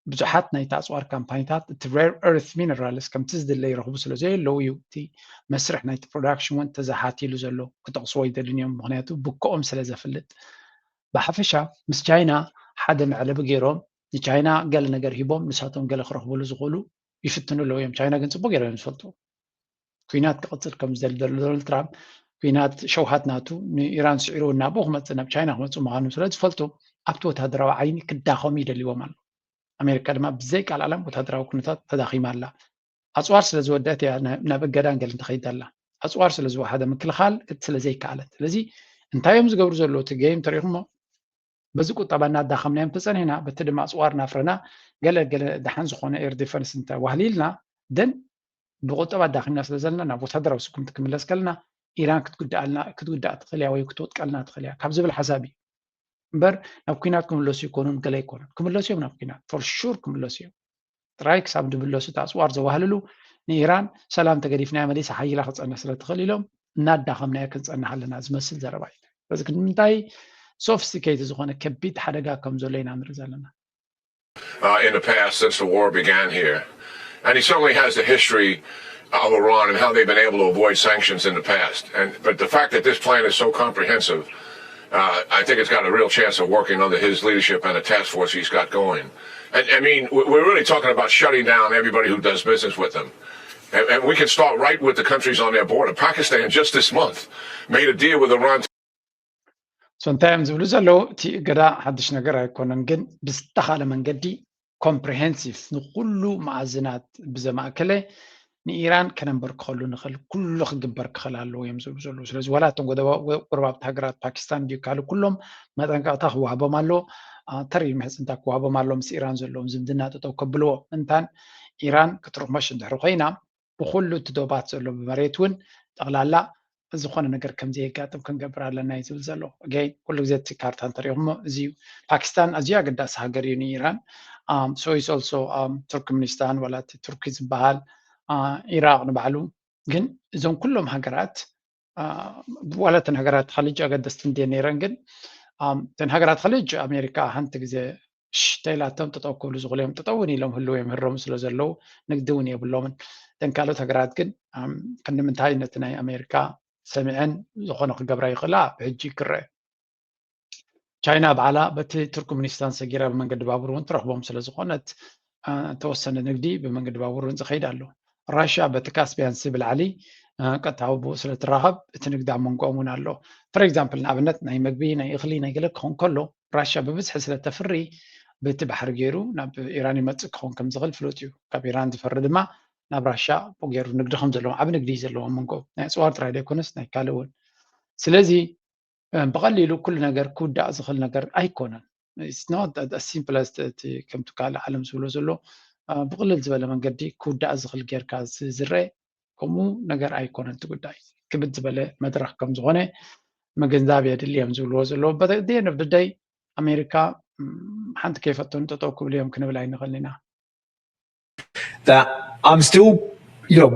ብዙሓት ናይቲ ኣፅዋር ካምፓኒታት እቲ rare earth minerals ከምቲ ዝድለ ይረኽቡ ስለ ዘየለዉ እዩ እቲ መስርሕ ናይቲ production እውን ተዘሓቲሉ ዘሎ። ክጠቕስዎ ይደልን እዮም፣ ምክንያቱ ብክኦም ስለ ዘፍልጥ። ብሓፈሻ ምስ ቻይና ሓደ መዕለቢ ገይሮም ንቻይና ገለ ነገር ሂቦም ንሳቶም ገለ ክረኽብሉ ዝኽእሉ ይፍትኑ ኣለዉ እዮም። ቻይና ግን ፅቡቅ ገይሮም እዮም ዝፈልጡ። ኩናት ክቕፅል ከም ዝደሊ ዘሎ ዶናልድ ትራምፕ ኩናት ሸውሃት ናቱ ንኢራን ስዒሩ እውን ናብኡ ክመፅእ ናብ ቻይና ክመፅእ ምዃኑ ስለ ዝፈልጡ ኣብቲ ወታደራዊ ዓይኒ ክዳኸሙ ይደልዎም ኣሎ። ኣሜሪካ ድማ ብዘይ ቃል ዓለም ወታደራዊ ኩነታት ተዳኺማ ኣላ። ኣፅዋር ስለ ዝወደአት እያ ናብ እገዳን ገለን ተኸይድ ኣላ። ኣፅዋር ስለ ዝወሓደ ምክልኻል ስለ ዘይከኣለት። ስለዚ እንታይ እዮም ዝገብሩ ዘለዉ እቲ ጌም ተሪኹሞ በዚ ቁጠባ እናዳኸምናዮም ተፀኒሕና በቲ ድማ ኣፅዋር እናፍረና ገለ ገለ ደሓን ዝኾነ air defense እንተዋህሊልና ደን ብቁጠባ ኣዳኺምና ስለ ዘለና ናብ ወታደራዊ ስጉምቲ ክምለስ ከለና ኢራን ክትጉዳኣልና ክትጉዳእ ትኽእል እያ ወይ ክትወጥቀልና ትኽእል እያ ካብ ዝብል ሓሳብ እዩ እምበር ናብ ኩናት ክምለሱ ይኮኑን ገለ ኣይኮኑን። ክምለሱ እዮም ናብ ኩናት for sure ክምለሱ እዮም። ጥራይ ክሳብ ዝምለሱ እቲ ኣፅዋር ዘዋህልሉ ንኢራን ሰላም ተገዲፍናያ መሊሳ ሓይላ ክፀንሕ ስለ ትኽእል ኢሎም እናዳኸምናዮ ክንፀንሕ ኣለና ዝመስል ዘረባ እዩ። በዚ ክንምንታይ sophisticated ዝኾነ ከቢድ ሓደጋ ከም ዘሎ ኢና ንርኢ ዘለና። uh, in the past since the war began here. And he certainly has the history of Iran and how they've been able to avoid sanctions in the past. And but the fact that this plan is so comprehensive, uh, I think it's got a real chance of working under his leadership and the task force he's got going. And I mean, we're really talking about shutting down everybody who does business with them. And, and we can start right with the countries on their border. Pakistan just this month made a deal with Iran. So እንታይ እዮም ዝብሉ ዘለዉ? እቲ እገዳ ሓድሽ ነገር ኣይኮነን፣ ግን ብዝተኻለ መንገዲ comprehensive ንኩሉ መኣዝናት ብዘማእከለ ንኢራን ከነንበርክኸሉ ንኽእል ኩሉ ክግበር ክኽእል ኣለዎ እዮም ዝብሉ ዘለዉ። ስለዚ ዋላ እቶም ጎረባብቲ ሃገራት ፓኪስታን ድዩ ካልእ ኩሎም መጠንቀቕታ ክወሃቦም ኣሎ፣ ተሪር ምሕፅንታ ክወሃቦም ኣሎ፣ ምስ ኢራን ዘለዎም ዝምድና ጠጠው ከብልዎ። ምእንታን ኢራን ክትርመሽ እንድሕሪ ኮይና ብኩሉ እቲ ዶባት ዘሎ ብመሬት እውን ጠቕላላ ዝኾነ ነገር ከም ዘየጋጥም ክንገብር ኣለና እዩ ዝብል ዘሎ። Again ኩሉ ግዜ እቲ ካርታ እንተሪኹሞ እዚ እዩ። ፓኪስታን ኣዝዩ ኣገዳሲ ሃገር እዩ ንኢራን። So is also ቱርክምኒስታን ዋላ እቲ ቱርኪ ዝበሃል ኢራቅ ንባዕሉ። ግን እዞም ኩሎም ሃገራት ዋላ እተን ሃገራት ኸሊጅ ኣገደስቲ እንድየ ነይረን ግን እተን ሃገራት ኸሊጅ ኣሜሪካ ሓንቲ ግዜ ሽተይላቶም ጠጠው ክብሉ ዝኽእሉ እዮም። ጠጠው እውን ኢሎም ህልው እዮም ህረሙ ስለ ዘለዉ ንግዲ እውን የብሎምን። እተን ካልኦት ሃገራት ግን ክንዲ ምንታይ ነቲ ናይ ኣሜሪካ ሰሚዐን ዝኾነ ክገብራ ይኽእላ ብሕጂ ክረአ። ቻይና ባዕላ በቲ ቱርክምኒስታን ሰጊራ ብመንገዲ ባቡር እውን ትረኽቦም ስለ ዝኾነት ተወሰነ ንግዲ ብመንገዲ ባቡር እውን ዝኸይድ ኣሎ። ራሽያ በቲ ካስፒያን ሲ ብላዕሊ ቀጥታዊ ብኡ ስለ ትራኸብ እቲ ንግዲ ኣብ መንጎኦም እውን ኣሎ። For example ንኣብነት ናይ መግቢ ናይ እኽሊ ናይ ገለ ክኾን ከሎ ራሽያ ብብዝሒ ስለ ተፍሪ በቲ ባሕሪ ገይሩ ናብ ኢራን ይመፅእ ክኸውን ከም ዝኽእል ፍሉጥ እዩ። ካብ ኢራን ዝፈሪ ድማ ናብ ራሽያ ብኡ ገይሩ ንግዲ ከም ዘለዎም ዓብ ንግዲ እዩ ዘለዎም መንጎ ናይ ኣፅዋር ጥራይ ዘይኮነስ ናይ ካልእ እውን። ስለዚ ብቐሊሉ ኩሉ ነገር ክውዳእ ዝኽእል ነገር ኣይኮነን። It's not as simple as እቲ ከምቲ ካልእ ዓለም ዝብሎ ዘሎ ብቕልል ዝበለ መንገዲ ክውዳእ ዝኽእል ጌርካ ዝረአ ከምኡ ነገር ኣይኮነን እቲ ጉዳይ። ክብድ ዝበለ መድረኽ ከም ዝኾነ ምግንዛብ የድሊ እዮም ዝብልዎ ዘለዉ። But at the end of the day ኣሜሪካ ሓንቲ ከይፈተኑ ጠጠው ክብሉ እዮም ክንብል ኣይንኽእልን ኢና። That I'm still, you know,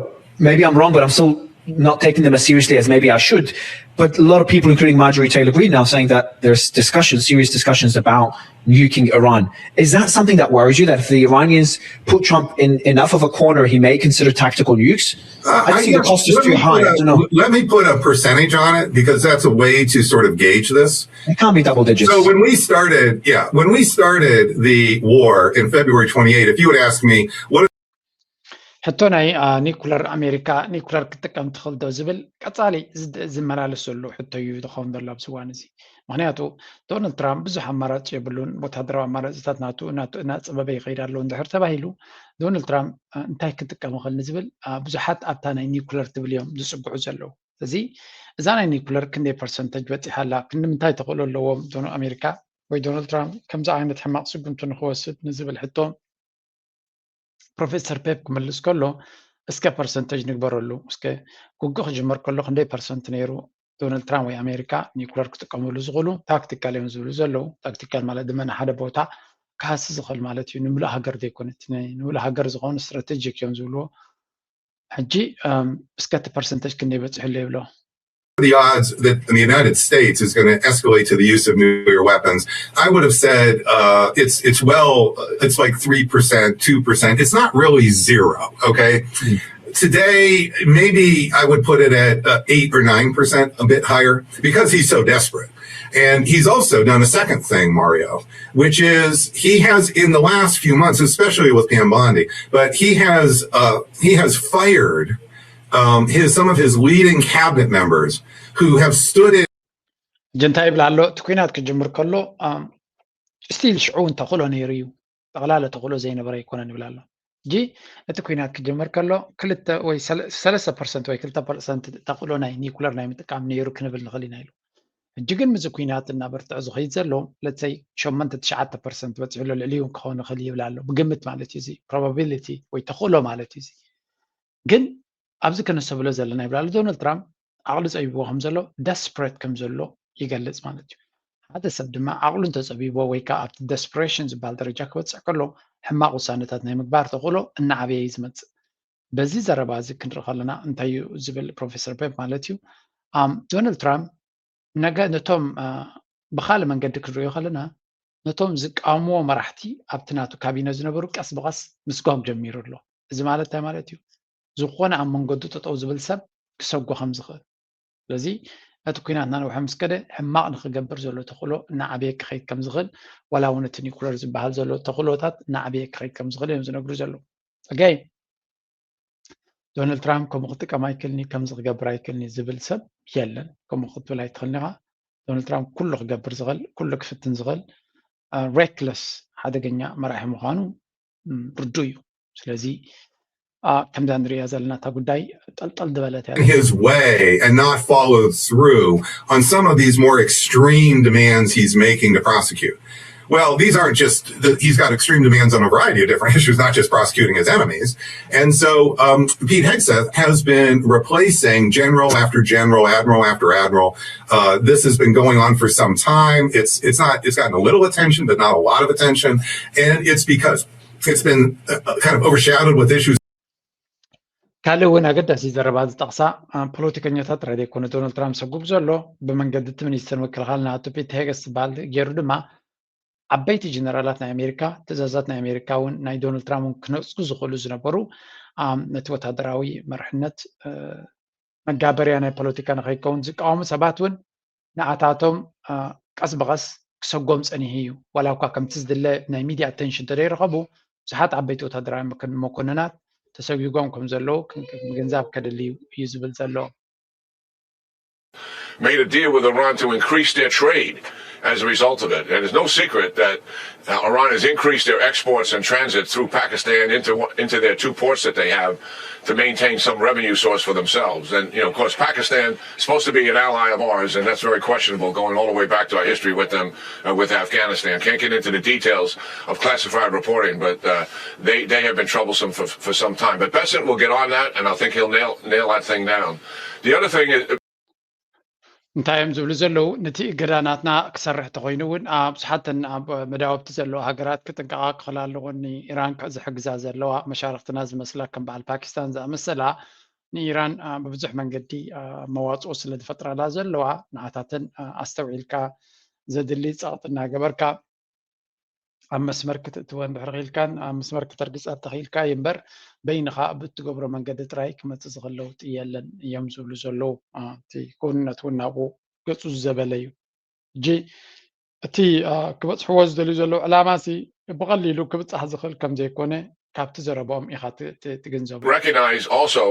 maybe I'm wrong, but I'm still not taking them as seriously as maybe I should. But a lot of people, including Marjorie Taylor Greene, now saying that there's discussions, serious discussions about nuking Iran. Is that something that worries you, that if the Iranians put Trump in enough of a corner, he may consider tactical nukes? Uh, I think the cost is too high. I don't know. Let me put a percentage on it, because that's a way to sort of gauge this. It can't be double digits. So when we started, yeah, when we started the war in February twenty-eighth, if you would ask me, what ሕቶ ናይ ኒኩለር፣ ኣሜሪካ ኒኩለር ክትጥቀም ትኽእል ዶ ዝብል ቀጻሊ ዝመላለስ ዘሎ ሕቶ እዩ ዝኸውን ዘሎ ኣብዚ እዋን እዚ። ምክንያቱ ዶናልድ ትራምፕ ብዙሕ ኣማራፂ የብሉን። ወታደራዊ ኣማራፅታት ናቱ እናፀበበ ይኸይድ ኣለዉ እንድሕር ተባሂሉ፣ ዶናልድ ትራምፕ እንታይ ክጥቀም ይኽእል ንዝብል ብዙሓት ኣብታ ናይ ኒኩለር ትብል እዮም ዝፅግዑ ዘለዉ። እዚ እዛ ናይ ኒኩለር ክንደይ ፐርሰንተጅ በፂሓ ኣላ፣ ክንዲ ምንታይ ተኽእሎ ኣለዎም ኣሜሪካ ወይ ዶናልድ ትራምፕ ከምዚ ዓይነት ሕማቕ ስጉምቲ ንክወስድ ንዝብል ሕቶ ፕሮፌሰር ፔፕ ክምልስ ከሎ፣ እስከ ፐርሰንተጅ ንግበረሉ። እስከ ውግእ ክጅመር ከሎ ክንደይ ፐርሰንት ነይሩ ዶናልድ ትራምፕ ወይ ኣሜሪካ ኒኩለር ክጥቀምሉ ዝኽእሉ? ታክቲካል እዮም ዝብሉ ዘለዉ። ታክቲካል ማለት ድማ ንሓደ ቦታ ክሃሲ ዝኽእል ማለት እዩ። ንምሉእ ሃገር ዘይኮነት፣ ንምሉእ ሃገር ዝኾኑ ስትራቴጂክ እዮም ዝብልዎ። ሕጂ እስከ እቲ ፐርሰንተጅ ክንደይ በፂሑ ኣሎ ይብሎ። The odds that the United States is going to escalate to the use of nuclear weapons, I would have said uh, it's it's well, it's like three percent, two percent. It's not really zero, okay? Today, maybe I would put it at uh, eight or nine percent, a bit higher, because he's so desperate. And he's also done a second thing, Mario, which is he has, in the last few months, especially with Pam Bondi, but he has uh, he has fired um, his some of his leading cabinet members who have stood in. እንታይ ይብል ኣሎ? እቲ ኩናት ክጅምር ከሎ ስቲል ሽዑ እውን ተኽእሎ ነይሩ እዩ። ጠቕላላ ተኽእሎ ዘይነበረ ኣይኮነን ይብል ኣሎ። ሕጂ እቲ ኩናት ክጅምር ከሎ ክልተ ወይ ሰለስተ ፐርሰንት ወይ ክልተ ፐርሰንት ተኽእሎ ናይ ኒኩለር ናይ ምጥቃም ነይሩ ክንብል ንኽእል ኢና ኢሉ። ሕጂ ግን ምስዚ ኩናት እናበርትዐ ዝኸይድ ዘሎ ለትሰይ ሸሞንተ ትሽዓተ ፐርሰንት በፂሑ ኣሎ፣ ልዕሊኡ ክኸውን ይኽእል ይብል ኣሎ፣ ብግምት ማለት እዩ። እዚ ፕሮባቢሊቲ ወይ ተኽእሎ ማለት እዩ። እዚ ግን ኣብዚ ከነስተብሎ ዘለና ይብል ኣሎ ዶናልድ ትራምፕ ዓቕሊ ፀቢብዎ ከም ዘሎ፣ ደስፕሬት ከም ዘሎ ይገልፅ ማለት እዩ። ሓደ ሰብ ድማ ዓቕሉ እንተፀቢብዎ ወይ ከዓ ኣብቲ ደስፕሬሽን ዝበሃል ደረጃ ክበፅሕ ከሎ ሕማቕ ውሳነታት ናይ ምግባር ተኽእሎ እናዓበየ እዩ ዝመፅእ። በዚ ዘረባ እዚ ክንርኢ ከለና እንታይ እዩ ዝብል ፕሮፌሰር ፔፕ ማለት እዩ፣ ዶናልድ ትራምፕ ነገ ነቶም ብካልእ መንገዲ ክንሪኦ ከለና ነቶም ዝቃወምዎ መራሕቲ ኣብቲ ናቱ ካቢነ ዝነበሩ ቀስ ብቐስ ምስጓግ ጀሚሩ ኣሎ። እዚ ማለት እንታይ ማለት እዩ? ዝኾነ ኣብ መንገዱ ጠጠው ዝብል ሰብ ክሰጎ ከም ዝኽእል። ስለዚ እቲ ኩናት ናነውሐ ምስ ከደ ሕማቕ ንክገብር ዘሎ ተኽእሎ እናዓበየ ክኸይድ ከም ዝኽእል፣ ዋላ እውን እቲ ኒኩለር ዝበሃል ዘሎ ተኽእሎታት እናዓበየ ክኸይድ ከም ዝኽእል እዮም ዝነግሩ ዘለዉ። ኦኬ፣ ዶናልድ ትራምፕ ከምኡ ክጥቀም ኣይክእልኒ፣ ከምዚ ክገብር ኣይክእልኒ ዝብል ሰብ የለን። ከምኡ ክትብል ኣይትኽእልን ኢኻ። ዶናልድ ትራምፕ ኩሉ ክገብር ዝኽእል፣ ኩሉ ክፍትን ዝኽእል ሬክለስ ሓደገኛ መራሒ ምዃኑ ርዱእ እዩ። ስለዚ ከምዛ ንሪኣ ዘለና እታ ጉዳይ ጠልጠል ዝበለት እያ። His way and not follow through on some of these more extreme demands he's making to prosecute. Well, these aren't just, he's got extreme demands on a variety of different issues, not just prosecuting his enemies. And so um, Pete Hegseth has been replacing general after general, admiral after admiral. Uh, this has been going on for some time. It's, it's not, it's gotten a little attention, but not a lot of attention. And it's because it's been uh, kind of overshadowed with issues. ካልእ እውን ኣገዳሲ ዘረባ ዝጠቕሳ ፖለቲከኛታት ጥራይ ዘይኮነ ዶናልድ ትራምፕ ሰጉግ ዘሎ ብመንገዲ እቲ ሚኒስትር ምክልኻል ናቱ ፒት ሄገስ ዝበሃል ገይሩ ድማ ዓበይቲ ጀነራላት ናይ ኣሜሪካ ትእዛዛት ናይ ኣሜሪካ እውን ናይ ዶናልድ ትራምፕ እውን ክነፅጉ ዝኽእሉ ዝነበሩ ነቲ ወታደራዊ መርሕነት መጋበርያ ናይ ፖለቲካ ንኸይከውን ዝቃወሙ ሰባት እውን ንኣታቶም ቀስ ብቐስ ክሰጎም ጸኒሑ እዩ። ዋላ እኳ ከምቲ ዝድለ ናይ ሚድያ ኣቴንሽን እንተደይረኸቡ ብዙሓት ዓበይቲ ወታደራዊ መኮንናት ተሰጒጎም ከም ዘለዉ ምግንዛብ ከድሊ እዩ ዝብል ዘሎ። Made a deal with Iran to increase their trade as a result of it. And it's no secret that uh, Iran has increased their exports and transit through Pakistan into, into their two ports that they have to maintain some revenue source for themselves. And, you know, of course, Pakistan is supposed to be an ally of ours, and that's very questionable going all the way back to our history with them, uh, with Afghanistan. Can't get into the details of classified reporting, but uh, they, they have been troublesome for, for some time. But Bessent will get on that, and I think he'll nail, nail that thing down. The other thing is, እንታይ እዮም ዝብሉ ዘለዉ? ነቲ እገዳ ናትና ክሰርሕ ተኾይኑ እውን ብዙሓተን ኣብ መዳወብቲ ዘለዋ ሃገራት ክጥንቀቓ ክኽእላ ኣለወን። ንኢራን ዝሕግዛ ዘለዋ መሻርክትና ዝመስላ ከም በዓል ፓኪስታን ዝኣመሰላ ንኢራን ብብዙሕ መንገዲ መዋፅኦ ስለ ዝፈጥራላ ዘለዋ ንኣታተን ኣስተውዒልካ ዘድሊ ፀቕጢ እናገበርካ ኣብ መስመር ክትእትወን ድሕሪ ክኢልካን ኣብ መስመር ክተርግፀ ተኽኢልካ እዩ እምበር በይንኻ ብእትገብሮ መንገዲ ጥራይ ክመፅእ ዝኽእል ለውጢ የለን እዮም ዝብሉ ዘለዉ። እቲ ክውንነት እውን ናብኡ ገፁ ዝዘበለ እዩ። ሕጂ እቲ ክበፅሕዎ ዝደልዩ ዘለዉ ዕላማ ሲ ብቐሊሉ ክብፃሕ ዝኽእል ከም ዘይኮነ ካብቲ ዘረባኦም ኢኻ ትግንዘቡ። Recognize also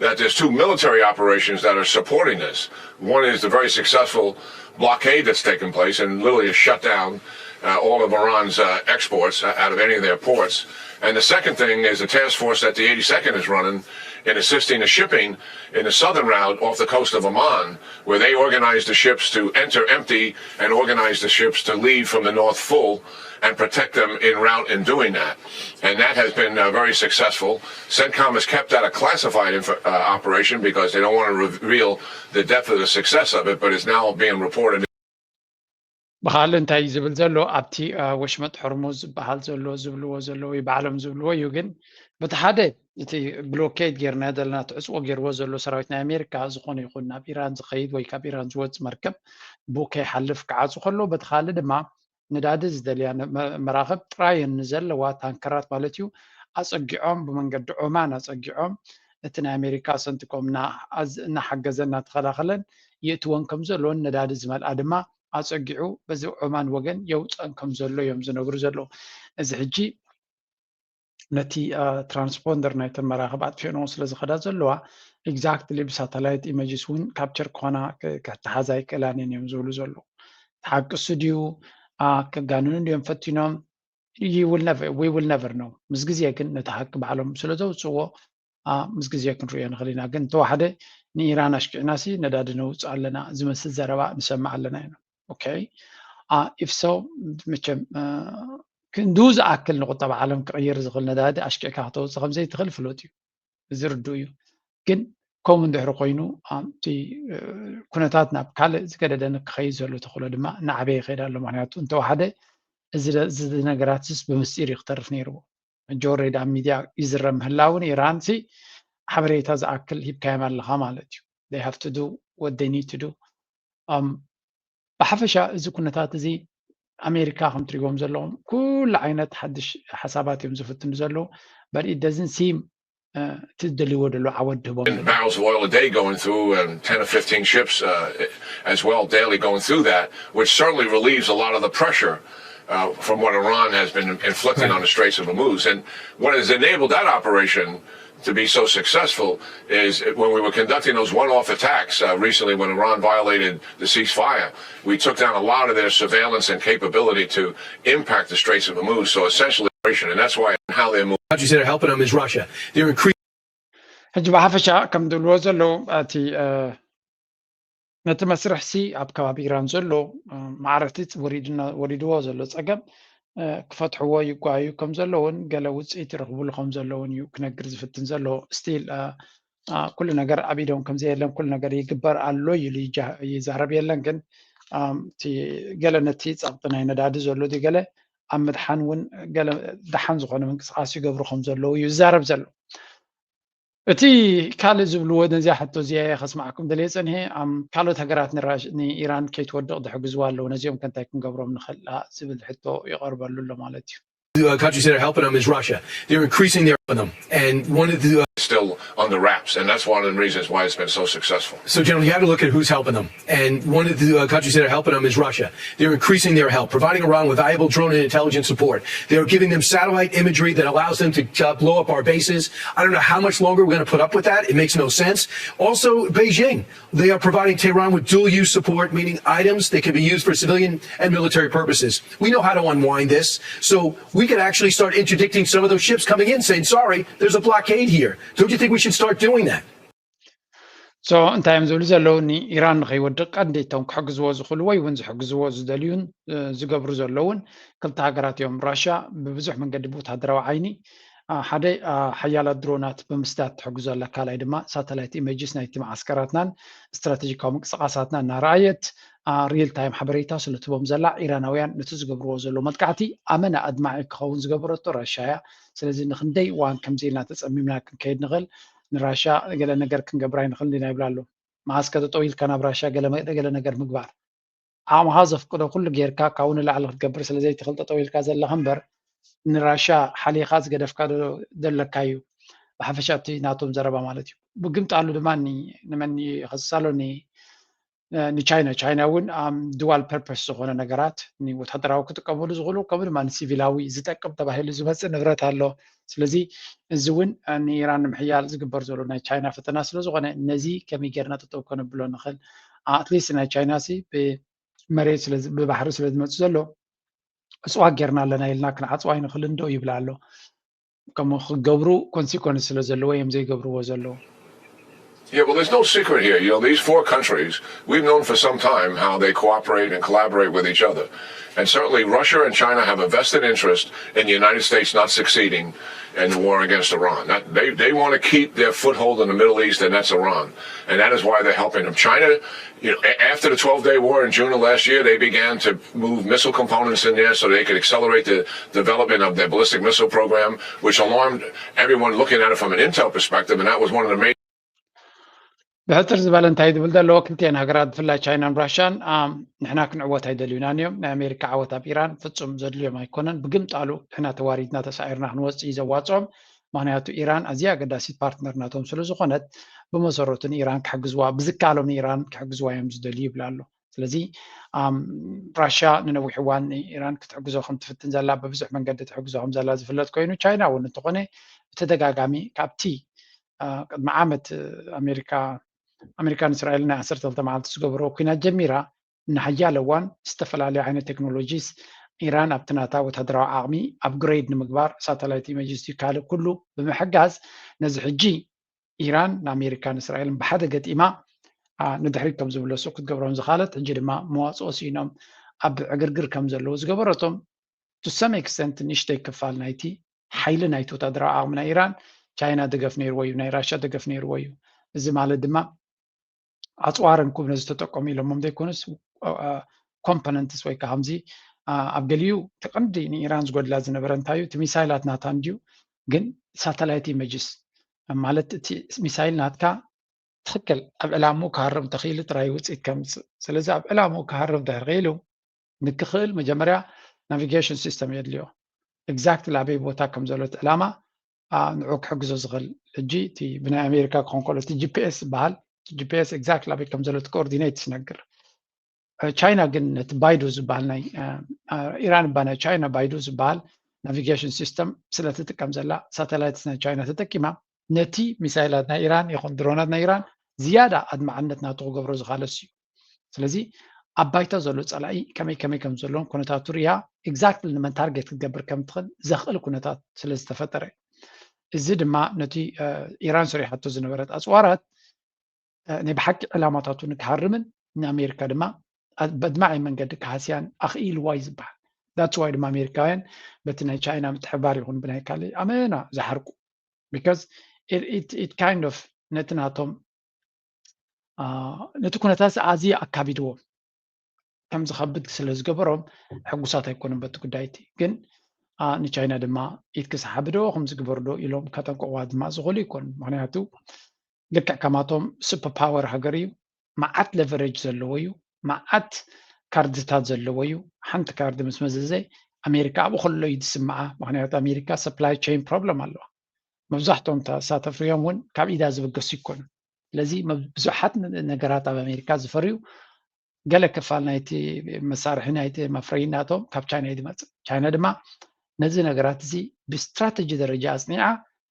that there's two military operations that are supporting this. One is the very successful blockade that's taken place and literally has shut down uh, all of Iran's uh, exports out of any of their ports. And the second thing is the task force that the eighty-second is running in assisting the shipping in the southern route off the coast of Oman, where they organize the ships to enter empty and organize the ships to leave from the north full and protect them en route in doing that. And that has been uh, very successful. CENTCOM has kept that a classified inf- uh, operation because they don't want to reveal the depth of the success of it, but it's now being reported. ብኻልእ እንታይ እዩ ዝብል ዘሎ ኣብቲ ወሽመጥ ሕርሙዝ ዝበሃል ዘሎ ዝብልዎ ዘለዉ ባዕሎም ዝብልዎ እዩ። ግን በቲ ሓደ እቲ ብሎኬድ ጌርና ዘለና ትዕፅዎ ገይርዎ ዘሎ ሰራዊት ናይ ኣሜሪካ ዝኾነ ይኹን ናብ ኢራን ዝኸይድ ወይ ካብ ኢራን ዝወፅ መርከብ ብኡ ከይሓልፍ ክዓፁ ከሎ በቲ ካልእ ድማ ነዳዲ ዝደልያ መራኽብ ጥራየን ንዘለዋ ታንከራት ማለት እዩ ኣፀጊዖም ብመንገዲ ዖማን ኣፀጊዖም እቲ ናይ ኣሜሪካ ሰንትኮም እናሓገዘ እናተኸላኸለን የእትወን ከም ዘለዎን ነዳዲ ዝመልኣ ድማ ኣፀጊዑ በዚ ዖማን ወገን የውፀን ከም ዘሎ እዮም ዝነግሩ ዘለዉ። እዚ ሕጂ ነቲ ትራንስፖንደር ናይተን መራኽብ ኣጥፊኦንዎ ስለ ዝኸዳ ዘለዋ exactly ብሳተላይት ኢመጅስ እውን ካፕቸር ክኾና ክተሓዛ ኣይክእላን እየን እዮም ዝብሉ ዘለዉ። እቲ ሓቂ እሱ ድዩ? ከጋንኑ ድዮም ፈቲኖም? We will never know። ምስ ግዜ ግን ነቲ ሓቂ ባዕሎም ስለ ዘውፅዎ ምስ ግዜ ክንሪኦ ንኽእል ኢና። ግን እንተወሓደ ንኢራን ኣሽኪዕናሲ ነዳዲ ነውፅእ ኣለና ዝመስል ዘረባ ንሰምዕ ኣለና ኢና። ኦኬ if so መቸም ክንድኡ ዝኣክል ንቁጠባ ዓለም ክቕይር ዝኽእል ነዳዲ ኣሽኪዕካ ክተውፅእ ከም ዘይትኽእል ፍሉጥ እዩ። እዚ ርዱእ እዩ። ግን ከምኡ እንድሕሪ ኮይኑ እቲ ኩነታት ናብ ካልእ ዝገደደ ክኸይድ ዘሎ ተኽእሎ ድማ እናዓበየ ይኸይድ ኣሎ። ምክንያቱ እንተወሓደ እዚ ነገራትስ ብምስጢር እዩ ክተርፍ ነይርዎ። ጆሬድ ኣብ ሚድያ ይዝረብ ምህላውን ኢራን ሲ ሓበሬታ ዝኣክል ሂብካዮም ኣለኻ ማለት እዩ። They have to do what they need to do። ብሓፈሻ እዚ ኩነታት እዚ ኣሜሪካ ከም ትሪእዎም ዘለኹም ኩሉ ዓይነት ሓድሽ ሓሳባት እዮም ዝፍትኑ ዘለዉ። But it doesn't seem እቲ ዝደልይዎ ደሎ ዓወት ድህቦም barrels of oil a day going through and ten or fifteen ships uh, as well daily going through that, which certainly relieves a lot of the pressure uh, from what Iran has been inflicting on the Straits of Hormuz. And what has enabled that operation to be so successful is when we were conducting those one-off attacks uh, recently when Iran violated the ceasefire, we took down a lot of their surveillance and capability to impact the Straits of Hormuz. So essentially, and that's why and how they're moving. Countries that are helping them is Russia. They're increasing. ሕጂ ብሓፈሻ ከም ዝብልዎ ዘለዉ እቲ ነቲ መስርሕ ሲ ኣብ ከባቢ ኢራን ዘሎ ማዕረቲ ወሪድዎ ዘሎ ፀገም ክፈትሕዎ ይጓዩ ከም ዘለውን ገለ ውፅኢት ይረኽብሉ ከም ዘለውን እዩ ክነግር ዝፍትን ዘሎ። ስቲል ኩሉ ነገር ኣብ ኢዶም ከም ዘየለን ኩሉ ነገር ይግበር ኣሎ ኢሉ ይዛረብ የለን። ግን እቲ ገለ ነቲ ፀቕጢ ናይ ነዳዲ ዘሎ ገለ ኣብ ምድሓን እውን ገለ ደሓን ዝኾነ ምንቅስቃስ ይገብሩ ከም ዘለዉ እዩ ዝዛረብ ዘሎ። እቲ ካልእ ዝብልዎ ነዚኣ ሕቶ እዚኣ እየ ከስማዕኩም ደልየ ፀኒሐ። ካልኦት ሃገራት ንኢራን ከይትወድቕ ዝሕግዝዋ ኣለዉ። ነዚኦም ከ እንታይ ክንገብሮም ንኽእል ዝብል ሕቶ ይቐርበሉ ኣሎ ማለት እዩ። The uh, countries that are helping them is Russia. They're increasing their help them, and one of the uh, still under wraps, and that's one of the reasons why it's been so successful. So, General, you have to look at who's helping them, and one of the uh, countries that are helping them is Russia. They're increasing their help, providing Iran with valuable drone and intelligence support. They're giving them satellite imagery that allows them to uh, blow up our bases. I don't know how much longer we're going to put up with that. It makes no sense. Also, Beijing. They are providing Tehran with dual use support, meaning items that can be used for civilian and military purposes. We know how to unwind this. So we could actually start interdicting some of those ships coming in, saying, sorry, there's a blockade here. Don't you think we should start doing that? So እንታይ እዮም ዝብሉ ዘለዉ? ንኢራን ንኸይወድቕ ቀንዲ እቶም ክሕግዝዎ ዝኽእሉ ወይ እውን ዝሕግዝዎ ዝደልዩን ዝገብሩ ዘለውን ክልተ ሃገራት እዮም። ራሽያ ብብዙሕ መንገዲ ብወታደራዊ ዓይኒ ሓደ ሓያላት ድሮናት ብምስዳድ ትሕግዞ ኣላ። ካልኣይ ድማ ሳተላይት ኢመጅስ ናይቲ መዓስከራትናን ስትራቴጂካዊ ምንቅስቃሳትና እናረኣየት ሪል ታይም ሓበሬታ ስለትቦም ዘላ ኢራናውያን ነቲ ዝገብርዎ ዘሎ መጥቃዕቲ ኣመና ኣድማዒ ክኸውን ዝገበረቶ ራሽያ እያ። ስለዚ ንክንደይ እዋን ከምዚ ኢልና ተፀሚምና ክንከይድ ንኽእል ንራሻ ገለ ነገር ክንገብር ኣይንኽእል ዲና ይብላ ኣሎ። መዓስ ከ ጠጠው ኢልካ ናብ ራሻ ገለ መ- ገለ ነገር ምግባር? ዓቕምኻ ዘፍቅዶ ኩሉ ጌርካ ካብኡ ንላዕሊ ክትገብር ስለ ዘይትኽእል ጠጠው ኢልካ ዘለኻ እምበር ንራሻ ሓሊኻ ዝገደፍካ ዶ ዘለካ እዩ። ብሓፈሻ እቲ ናቶም ዘረባ ማለት እዩ። ብግምጣሉ ድማ ኒ- ንመን እዩ ከስሳሎ? ኒ- ንቻይና። ቻይና እውን ዱዋል ፐርፐስ ዝኾነ ነገራት ንወታደራዊ ክጥቀመሉ ዝኽእሉ ከምኡ ድማ ንሲቪላዊ ዝጠቅም ተባሂሉ ዝመፅእ ንብረት ኣሎ። ስለዚ እዚ እውን ንኢራን ንምሕያል ዝግበር ዘሎ ናይ ቻይና ፈተና ስለዝኾነ ነዚ ከመይ ጌርና ጠጠው ከነብሎ ንኽእል? ኣትሊስት ናይ ቻይና ሲ ብመሬት ብባሕሪ ስለ ዝመፅእ ዘሎ እፅዋት ጌርና ኣለና ኢልና ክንዓፅዋ ኣይንኽእልን ዶ ይብላ ኣሎ። ከምኡ ክገብሩ ኮንሲኮንስ ስለ ዘለዎ እዮም ዘይገብርዎ ዘለዉ። Yeah, well, there's no secret here. You know, these four countries, we've known for some time how they cooperate and collaborate with each other. And certainly Russia and China have a vested interest in the United States not succeeding in the war against Iran. That, they, they want to keep their foothold in the Middle East, and that's Iran. And that is why they're helping them. China, you know, after the twelve-day war in June of last year, they began to move missile components in there so they could accelerate the development of their ballistic missile program, which alarmed everyone looking at it from an intel perspective, and that was one of the main ብሕፅር ዝበለ እንታይ ዝብል ዘለዎ ክልቲኤን ሃገራት ብፍላይ ቻይናን ራሻን ንሕና ክንዕወት ኣይደልዩናን እዮም። ናይ ኣሜሪካ ዓወት ኣብ ኢራን ፍፁም ዘድልዮም ኣይኮነን። ብግምጣሉ ንሕና ተዋሪድና ተሳዒርና ክንወፅእ እዩ ዘዋፅኦም። ምክንያቱ ኢራን ኣዝያ ኣገዳሲት ፓርትነር ናቶም ስለዝኾነት ብመሰረቱ ንኢራን ክሕግዝዋ ብዝከኣሎም ንኢራን ክሕግዝዋ እዮም ዝደልዩ ይብላ ኣሎ። ስለዚ ራሽያ ንነዊሕ እዋን ንኢራን ክትሕግዞ ከም ትፍትን ዘላ ብብዙሕ መንገዲ ትሕግዞ ከም ዘላ ዝፍለጥ ኮይኑ ቻይና እውን እንተኾነ ብተደጋጋሚ ካብቲ ቅድሚ ዓመት ኣሜሪካ ኣሜሪካን እስራኤልን ናይ ዓሰርተ ክልተ መዓልቲ ዝገበርዎ ኩናት ጀሚራ ንሓያለ እዋን ዝተፈላለዩ ዓይነት ቴክኖሎጂስ ኢራን ኣብቲ ናታ ወታደራዊ ዓቕሚ ኣፕግሬድ ንምግባር ሳተላይት ኢመጅስ ካልእ ኩሉ ብምሕጋዝ ነዚ ሕጂ ኢራን ንኣሜሪካን እስራኤልን ብሓደ ገጢማ ንድሕሪት ከም ዝምለሱ ክትገብሮም ዝኻለት ሕጂ ድማ መዋፅኦ ስኢኖም ኣብ ዕግርግር ከም ዘለዉ ዝገበረቶም to some extent ንእሽተይ ክፋል ናይቲ ሓይሊ ናይቲ ወታደራዊ ዓቕሚ ናይ ኢራን ቻይና ደገፍ ነይርዎ እዩ፣ ናይ ራሻ ደገፍ ነይርዎ እዩ። እዚ ማለት ድማ ኣፅዋርን ኩብ ነዚ ተጠቀሙ ኢሎሞም ዘይኮኑስ ኮምፖነንትስ ወይ ከዓ ከምዚ ኣብ ገሊኡ እቲ ቀንዲ ንኢራን ዝጎድላ ዝነበረ እንታይ እዩ? እቲ ሚሳይላት ናታ እንድዩ፣ ግን ሳተላይት ኢመጅስ ማለት እቲ ሚሳይል ናትካ ትኽክል ኣብ ዕላምኡ ክሃርም ተኽኢሉ ጥራይ ውፅኢት ከምፅእ። ስለዚ ኣብ ዕላምኡ ክሃርም ድሕር ክኢሉ ንክኽእል መጀመርያ ናቪጌሽን ሲስተም የድልዮ። ኤግዛክትሊ ኣበይ ቦታ ከም ዘሎ እቲ ዕላማ ንዑ ክሕግዞ ዝኽእል። ሕጂ እቲ ብናይ ኣሜሪካ ክኾን ከሎ እቲ ጂፒኤስ ዝበሃል ጂፒኤስ ኤግዛክትሊ ኣበይ ከም ዘሎ እቲ ኮኦርዲኔት ትነግር። ቻይና ግን ነቲ ባይዱ ዝበሃል ናይ ኢራን እባ ናይ ቻይና ባይዱ ዝበሃል ናቪጌሽን ሲስተም ስለትጥቀም ዘላ ሳተላይትስ ናይ ቻይና ተጠቂማ ነቲ ሚሳይላት ናይ ኢራን ይኹን ድሮናት ናይ ኢራን ዝያዳ ኣድማዕነት ናቱ ክገብሮ ዝኻለስ እዩ። ስለዚ ኣብ ባይታ ዘሎ ፀላኢ ከመይ ከመይ ከም ዘለውን ኩነታቱ ርያ ኤግዛክትሊ ንመን ታርጌት ክትገብር ከም ትኽእል ዘኽእል ኩነታት ስለ ዝተፈጠረ እዚ ድማ ነቲ ኢራን ሰሪሓቶ ዝነበረት ኣፅዋራት ናይ ብሓቂ ዕላማታቱ ንክሃርምን ንኣሜሪካ ድማ በድማዒ መንገዲ ክሃስያን ኣኽኢልዋ እዩ ዝበሃል። ዳትስ ዋይ ድማ ኣሜሪካውያን በቲ ናይ ቻይና ምትሕባር ይኹን ብናይ ካልእ ኣመና ዝሓርቁ because it kind of ነቲ ናቶም ነቲ ኩነታት ኣዝዩ ኣካቢድዎም ከም ዝኸብድ ስለ ዝገበሮም ሕጉሳት ኣይኮኑን በቲ ጉዳይ እቲ። ግን ንቻይና ድማ ኢድ ክሰሓብ ዶ ከም ዝግበር ዶ ኢሎም ከጠንቅቕዋ ድማ ዝኽእሉ ይኮኑ። ምክንያቱ ልክዕ ከማቶም ሱፐር ፓወር ሃገር እዩ፣ መዓት ለቨሬጅ ዘለዎ እዩ፣ መዓት ካርድታት ዘለዎ እዩ። ሓንቲ ካርድ ምስ መዘዘ ኣሜሪካ ኣብኡ ከሎ እዩ ዝስምዓ። ምክንያቱ ኣሜሪካ ሰፕላይ ቸይን ፕሮብለም ኣለዋ። መብዛሕትኦም ተሳተፍርዮም እውን ካብ ኢዳ ዝብገሱ ይኮኑ። ስለዚ ብዙሓት ነገራት ኣብ ኣሜሪካ ዝፈርዩ ገለ ክፋል ናይቲ መሳርሒ ናይቲ መፍረይናቶም ካብ ቻይና እዩ ዝመፅእ። ቻይና ድማ ነዚ ነገራት እዚ ብስትራተጂ ደረጃ ኣፅኒዓ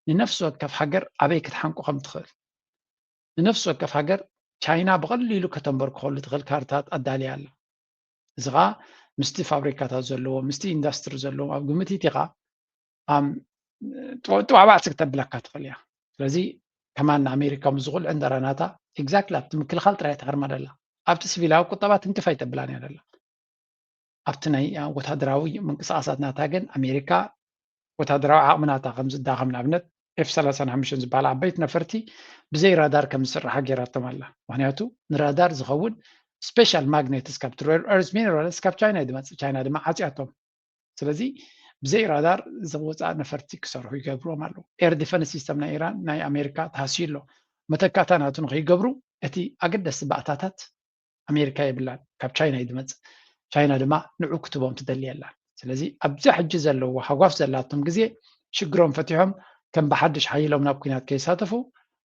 ንነፍሲ ወከፍ ሃገር ኣበይ ክትሓንቁ ከም ትኽእል ንነፍሲ ወከፍ ሃገር ቻይና ብቐሊሉ ከተንበርክኸሉ ትኽእል ካርታት ኣዳልያ ኣላ። እዚ ከዓ ምስቲ ፋብሪካታት ዘለዎ ምስቲ ኢንዳስትሪ ዘለዎ ኣብ ግምት ኢቲኻ ጥዋባዕሲ ክተብለካ ትኽእል እያ። ስለዚ ከማን ንኣሜሪካ ምስ ዝኹል ዕንደራ ናታ ኤግዛክትሊ ኣብቲ ምክልኻል ጥራይ ተሃርማ ደላ ኣብቲ ሲቪላዊ ቁጠባ ትንክፍ ኣይተብላን እያ ደላ። ኣብቲ ናይ ወታደራዊ ምንቅስቃሳት ናታ ግን ኣሜሪካ ወታደራዊ ዓቕሚ ናታ ከም ዝዳኸም ንኣብነት ኤፍ ሰላሳን ሓሙሽተን ዝበሃል ዓበይቲ ነፈርቲ ብዘይ ራዳር ከም ዝስርሓ ገይራቶም ኣላ። ምክንያቱ ንራዳር ዝኸውን ስፔሻል ማግኔትስ ካብ ሬር ኤርዝ ሚነራልስ ካብ ቻይና እዩ ዝመፅእ። ቻይና ድማ ዓፅያቶም። ስለዚ ብዘይ ራዳር ዝወፃእ ነፈርቲ ክሰርሑ ይገብርዎም ኣለዉ። ኤር ዲፈንስ ሲስተም ናይ ኢራን ናይ ኣሜሪካ ተሃስዩ ኣሎ። መተካእታ ናቱ ንከይገብሩ እቲ ኣገደስቲ ባእታታት ኣሜሪካ የብላን፣ ካብ ቻይና እዩ ዝመፅእ። ቻይና ድማ ንዑ ክትቦም ትደሊ የላን። ስለዚ ኣብዛ ሕጂ ዘለዎ ሃጓፍ ዘላቶም ግዜ ሽግሮም ፈቲሖም ከም ብሓድሽ ሓይሎም ናብ ኩናት ከይሳተፉ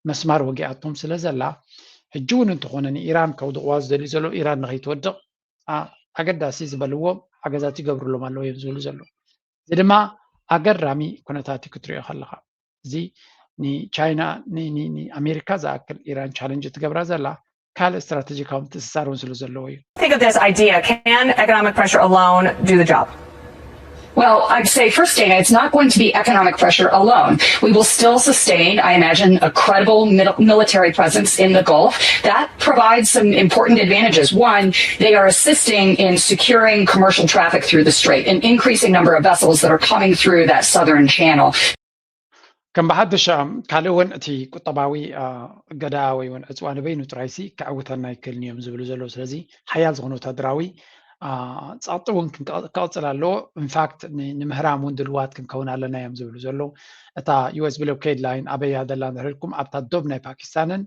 መስማር ወጊኣቶም ስለ ዘላ ሕጂ እውን እንተኾነ ንኢራን ከውድቕዋ ዝደልዩ ዘለዉ ኢራን ንኸይትወድቕ ኣገዳሲ ዝበልዎም ሓገዛት ይገብርሎም ኣለዉ እዮም ዝብሉ ዘለዉ። እዚ ድማ ኣገራሚ ኩነታት እዩ ክትሪኦ ከለኻ። እዚ ንቻይና ንኣሜሪካ ዝኣክል ኢራን ቻለንጅ ትገብራ ዘላ ካልእ ስትራቴጂካዊ ምትእስሳር እውን ስለ ዘለዎ እዩ። Think of this idea, can economic pressure alone do the job? Well, I'd say first, Dana, it's not going to be economic pressure alone. We will still sustain, I imagine, a credible military presence in the Gulf. That provides some important advantages. One, they are assisting in securing commercial traffic through the strait, an increasing number of vessels that are coming through that southern channel. ከም ብሓድሽ ካልእ እውን እቲ ቁጠባዊ እገዳ ወይ እውን ዕፅዋ ንበይኑ ጥራይሲ ክዕውተና ይክእልን እዮም ዝብሉ ዘለዉ። ስለዚ ሓያል ዝኾነ ወታደራዊ ፃቕጢ እውን ክቕፅል ኣለዎ። ኢንፋክት ንምህራም እውን ድልዋት ክንከውን ኣለና እዮም ዝብሉ ዘለዉ። እታ ዩኤስ ብሎኬድ ላይን ኣበያ ደላ ንርልኩም ኣብታ ዶብ ናይ ፓኪስታንን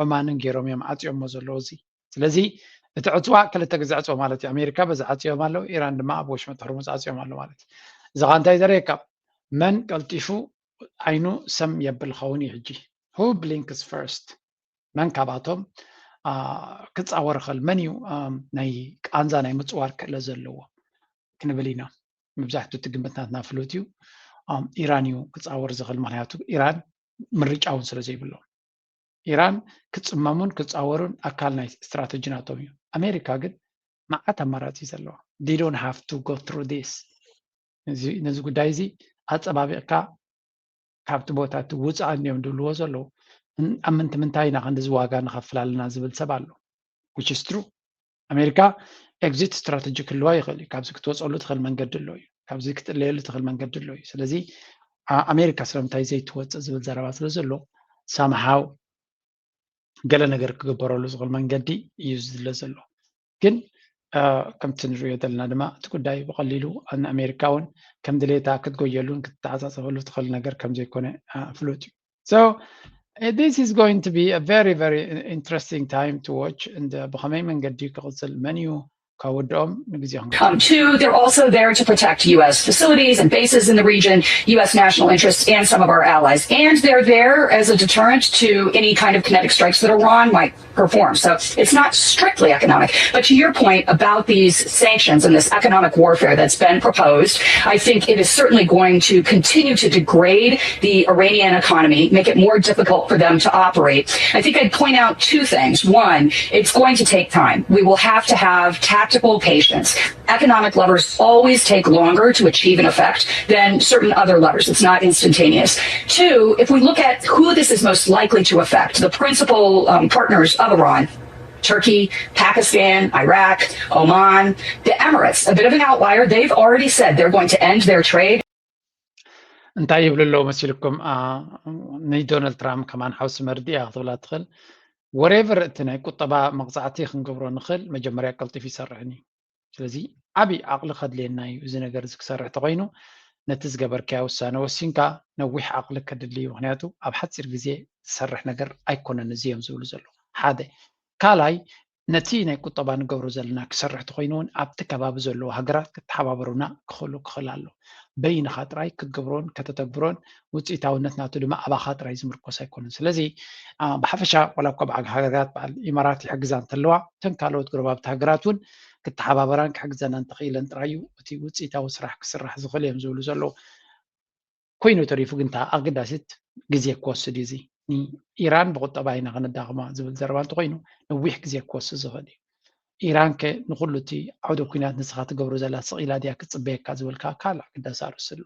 ዑማንን ገይሮም እዮም ዓፅዮሞ ዘለዉ። እዚ ስለዚ እቲ ዕፅዋ ክልተ ግዜ ዕፅዋ ማለት እዩ። ኣሜሪካ በዚ ዓፅዮም ኣለዉ፣ ኢራን ድማ ኣብ ወሽመጥ ሕርሙዝ ዓፅዮም ኣለዉ ማለት እዩ። እዚ ኸ እንታይ ዘርእየካ? መን ቀልጢፉ ዓይኑ ሰም የብል ኸውን እዩ ሕጂ። Who blinks first? መን ካባቶም ክፃወር ኽእል? መን እዩ ናይ ቃንዛ ናይ ምፅዋር ክእለ ዘለዎ ክንብል ኢና። መብዛሕትኡ እቲ ግምት ናትና ፍሉጥ እዩ። ኢራን እዩ ክፃወር ዝኽእል፣ ምክንያቱ ኢራን ምርጫ እውን ስለ ዘይብሎም። ኢራን ክፅመሙን ክፃወሩን ኣካል ናይ ስትራተጂ ናቶም እዩ። ኣሜሪካ ግን መዓት ኣማራፂ ዘለዋ። They don't have to go through this። ነዚ ጉዳይ እዚ ኣፀባቢቕካ ካብቲ ቦታ እቲ ውፃእ እንዲዮም ዝብልዎ ዘለዉ። ኣብ ምንቲ ምንታይ ኢና ክንድዚ ዋጋ ንኸፍል ኣለና ዝብል ሰብ ኣሎ። Which is true። ኣሜሪካ ኤግዚት ስትራተጂ ክህልዋ ይኽእል እዩ። ካብዚ ክትወፀሉ ትኽእል መንገዲ ኣሎ እዩ። ካብዚ ክትጥለየሉ ትኽእል መንገዲ ኣሎ እዩ። ስለዚ ኣሜሪካ ስለምንታይ ዘይትወፅእ ዝብል ዘረባ ስለ ዘሎ ሳምሃው ገለ ነገር ክግበረሉ ዝኽእል መንገዲ እዩ ዝድለ ዘሎ። ግን ከምቲ ንሪኦ ዘለና ድማ እቲ ጉዳይ ብቐሊሉ ንኣሜሪካ እውን ከም ድሌታ ክትጎየሉን ክትተዓፃፀፈሉ ትኽእል ነገር ከም ዘይኮነ ፍሉጥ እዩ። So this is going to be a very very interesting time to watch። እንደ ብኸመይ መንገዲ ክቕፅል፣ መን እዩ ከወድኦም ንግዜ Um, two, they're also there to protect U S facilities and bases in the region, U S national interests, and some of our allies. And they're there as a deterrent to any kind of kinetic strikes that Iran might perform. So it's not strictly economic. But to your point about these sanctions and this economic warfare that's been proposed, I think it is certainly going to continue to degrade the Iranian economy, make it more difficult for them to operate. I think I'd point out two things. One, it's going to take time. We will have to have tactical patience. Economic levers always take longer to achieve an effect than certain other levers. It's not instantaneous. Two, if we look at who this is most likely to affect, the principal um, partners of Iran, Turkey, Pakistan, Iraq, Oman, the Emirates, a bit of an outlier. They've already said they're going to end their trade. እንታይ ይብሉ ኣለዉ መሲልኩም? ንዶናልድ ትራምፕ ከማን ሓውሲ መርድእ እያ ክትብላ ትኽእል። Whatever እቲ ናይ ቁጠባ መቕፃዕቲ ክንገብሮ ንኽእል፣ መጀመርያ ቀልጢፉ ይሰርሕን እዩ። ስለዚ ዓብዪ ዓቕሊ ከድልየና እዩ። እዚ ነገር እዚ ክሰርሕ ተኾይኑ ነቲ ዝገበርካዮ ውሳነ ወሲንካ ነዊሕ ዓቕሊ ከድሊ እዩ። ምክንያቱ ኣብ ሓፂር ግዜ ዝሰርሕ ነገር ኣይኮነን እዚ እዮም ዝብሉ ዘለዉ። ሓደ ካልኣይ ነቲ ናይ ቁጠባ ንገብሮ ዘለና ክሰርሕ ተኾይኑ እውን ኣብቲ ከባቢ ዘለዉ ሃገራት ክተሓባበሩና ክኽእሉ ክኽእል ኣሎ። በይንኻ ጥራይ ክትገብሮን ከተተግብሮን ውፅኢታውነት ናቱ ድማ ኣባኻ ጥራይ ዝምርኮስ ኣይኮነን። ስለዚ ብሓፈሻ ዋላ እኳ በዓል ሃገራት በዓል ኢማራት ይሕግዛ እንተለዋ እተን ካልኦት ጎረባብቲ ሃገራት እውን ክተሓባበራን ክሕግዘና እንተኽኢለን ጥራይ እዩ እቲ ውፅኢታዊ ስራሕ ክስራሕ ዝኽእል እዮም ዝብሉ ዘለዉ። ኮይኑ ተሪፉ ግን እታ ኣገዳሲት ግዜ ክወስድ እዩ። እዚ ንኢራን ብቁጠባ ኢና ከነዳኽማ ዝብል ዘረባ እንተኮይኑ ነዊሕ ግዜ ክወስድ ዝኽእል እዩ። ኢራን ከ ንኩሉ እቲ ዓውደ ኩናት ንስኻ ትገብሮ ዘላ ስቕ ኢላ ድያ ክትፅበየካ ዝብል ከዓ ካልእ ኣገዳሲ ኣርእስቲ ኣሎ።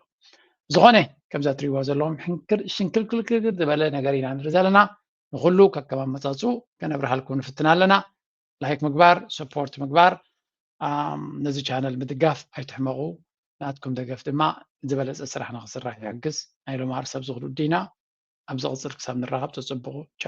ዝኾነ ከምዛ ትሪእዋ ዘለኹም ሽንክልክልክል ዝበለ ነገር ኢና ንርኢ ዘለና። ንኩሉ ከከም ኣመፃፅኡ ከነብርሃልኩም ንፍትን ኣለና። ላይክ ምግባር፣ ሰፖርት ምግባር፣ ነዚ ቻነል ምድጋፍ ኣይትሕመቑ። ናትኩም ደገፍ ድማ ዝበለፀ ስራሕ ንክስራሕ ይሕግዝ። ናይ ሎማር ሰብ ዝኽዱ ዲና ኣብ ዝቕፅል ክሳብ ንራኸብ ተፅብቑ። ቻው።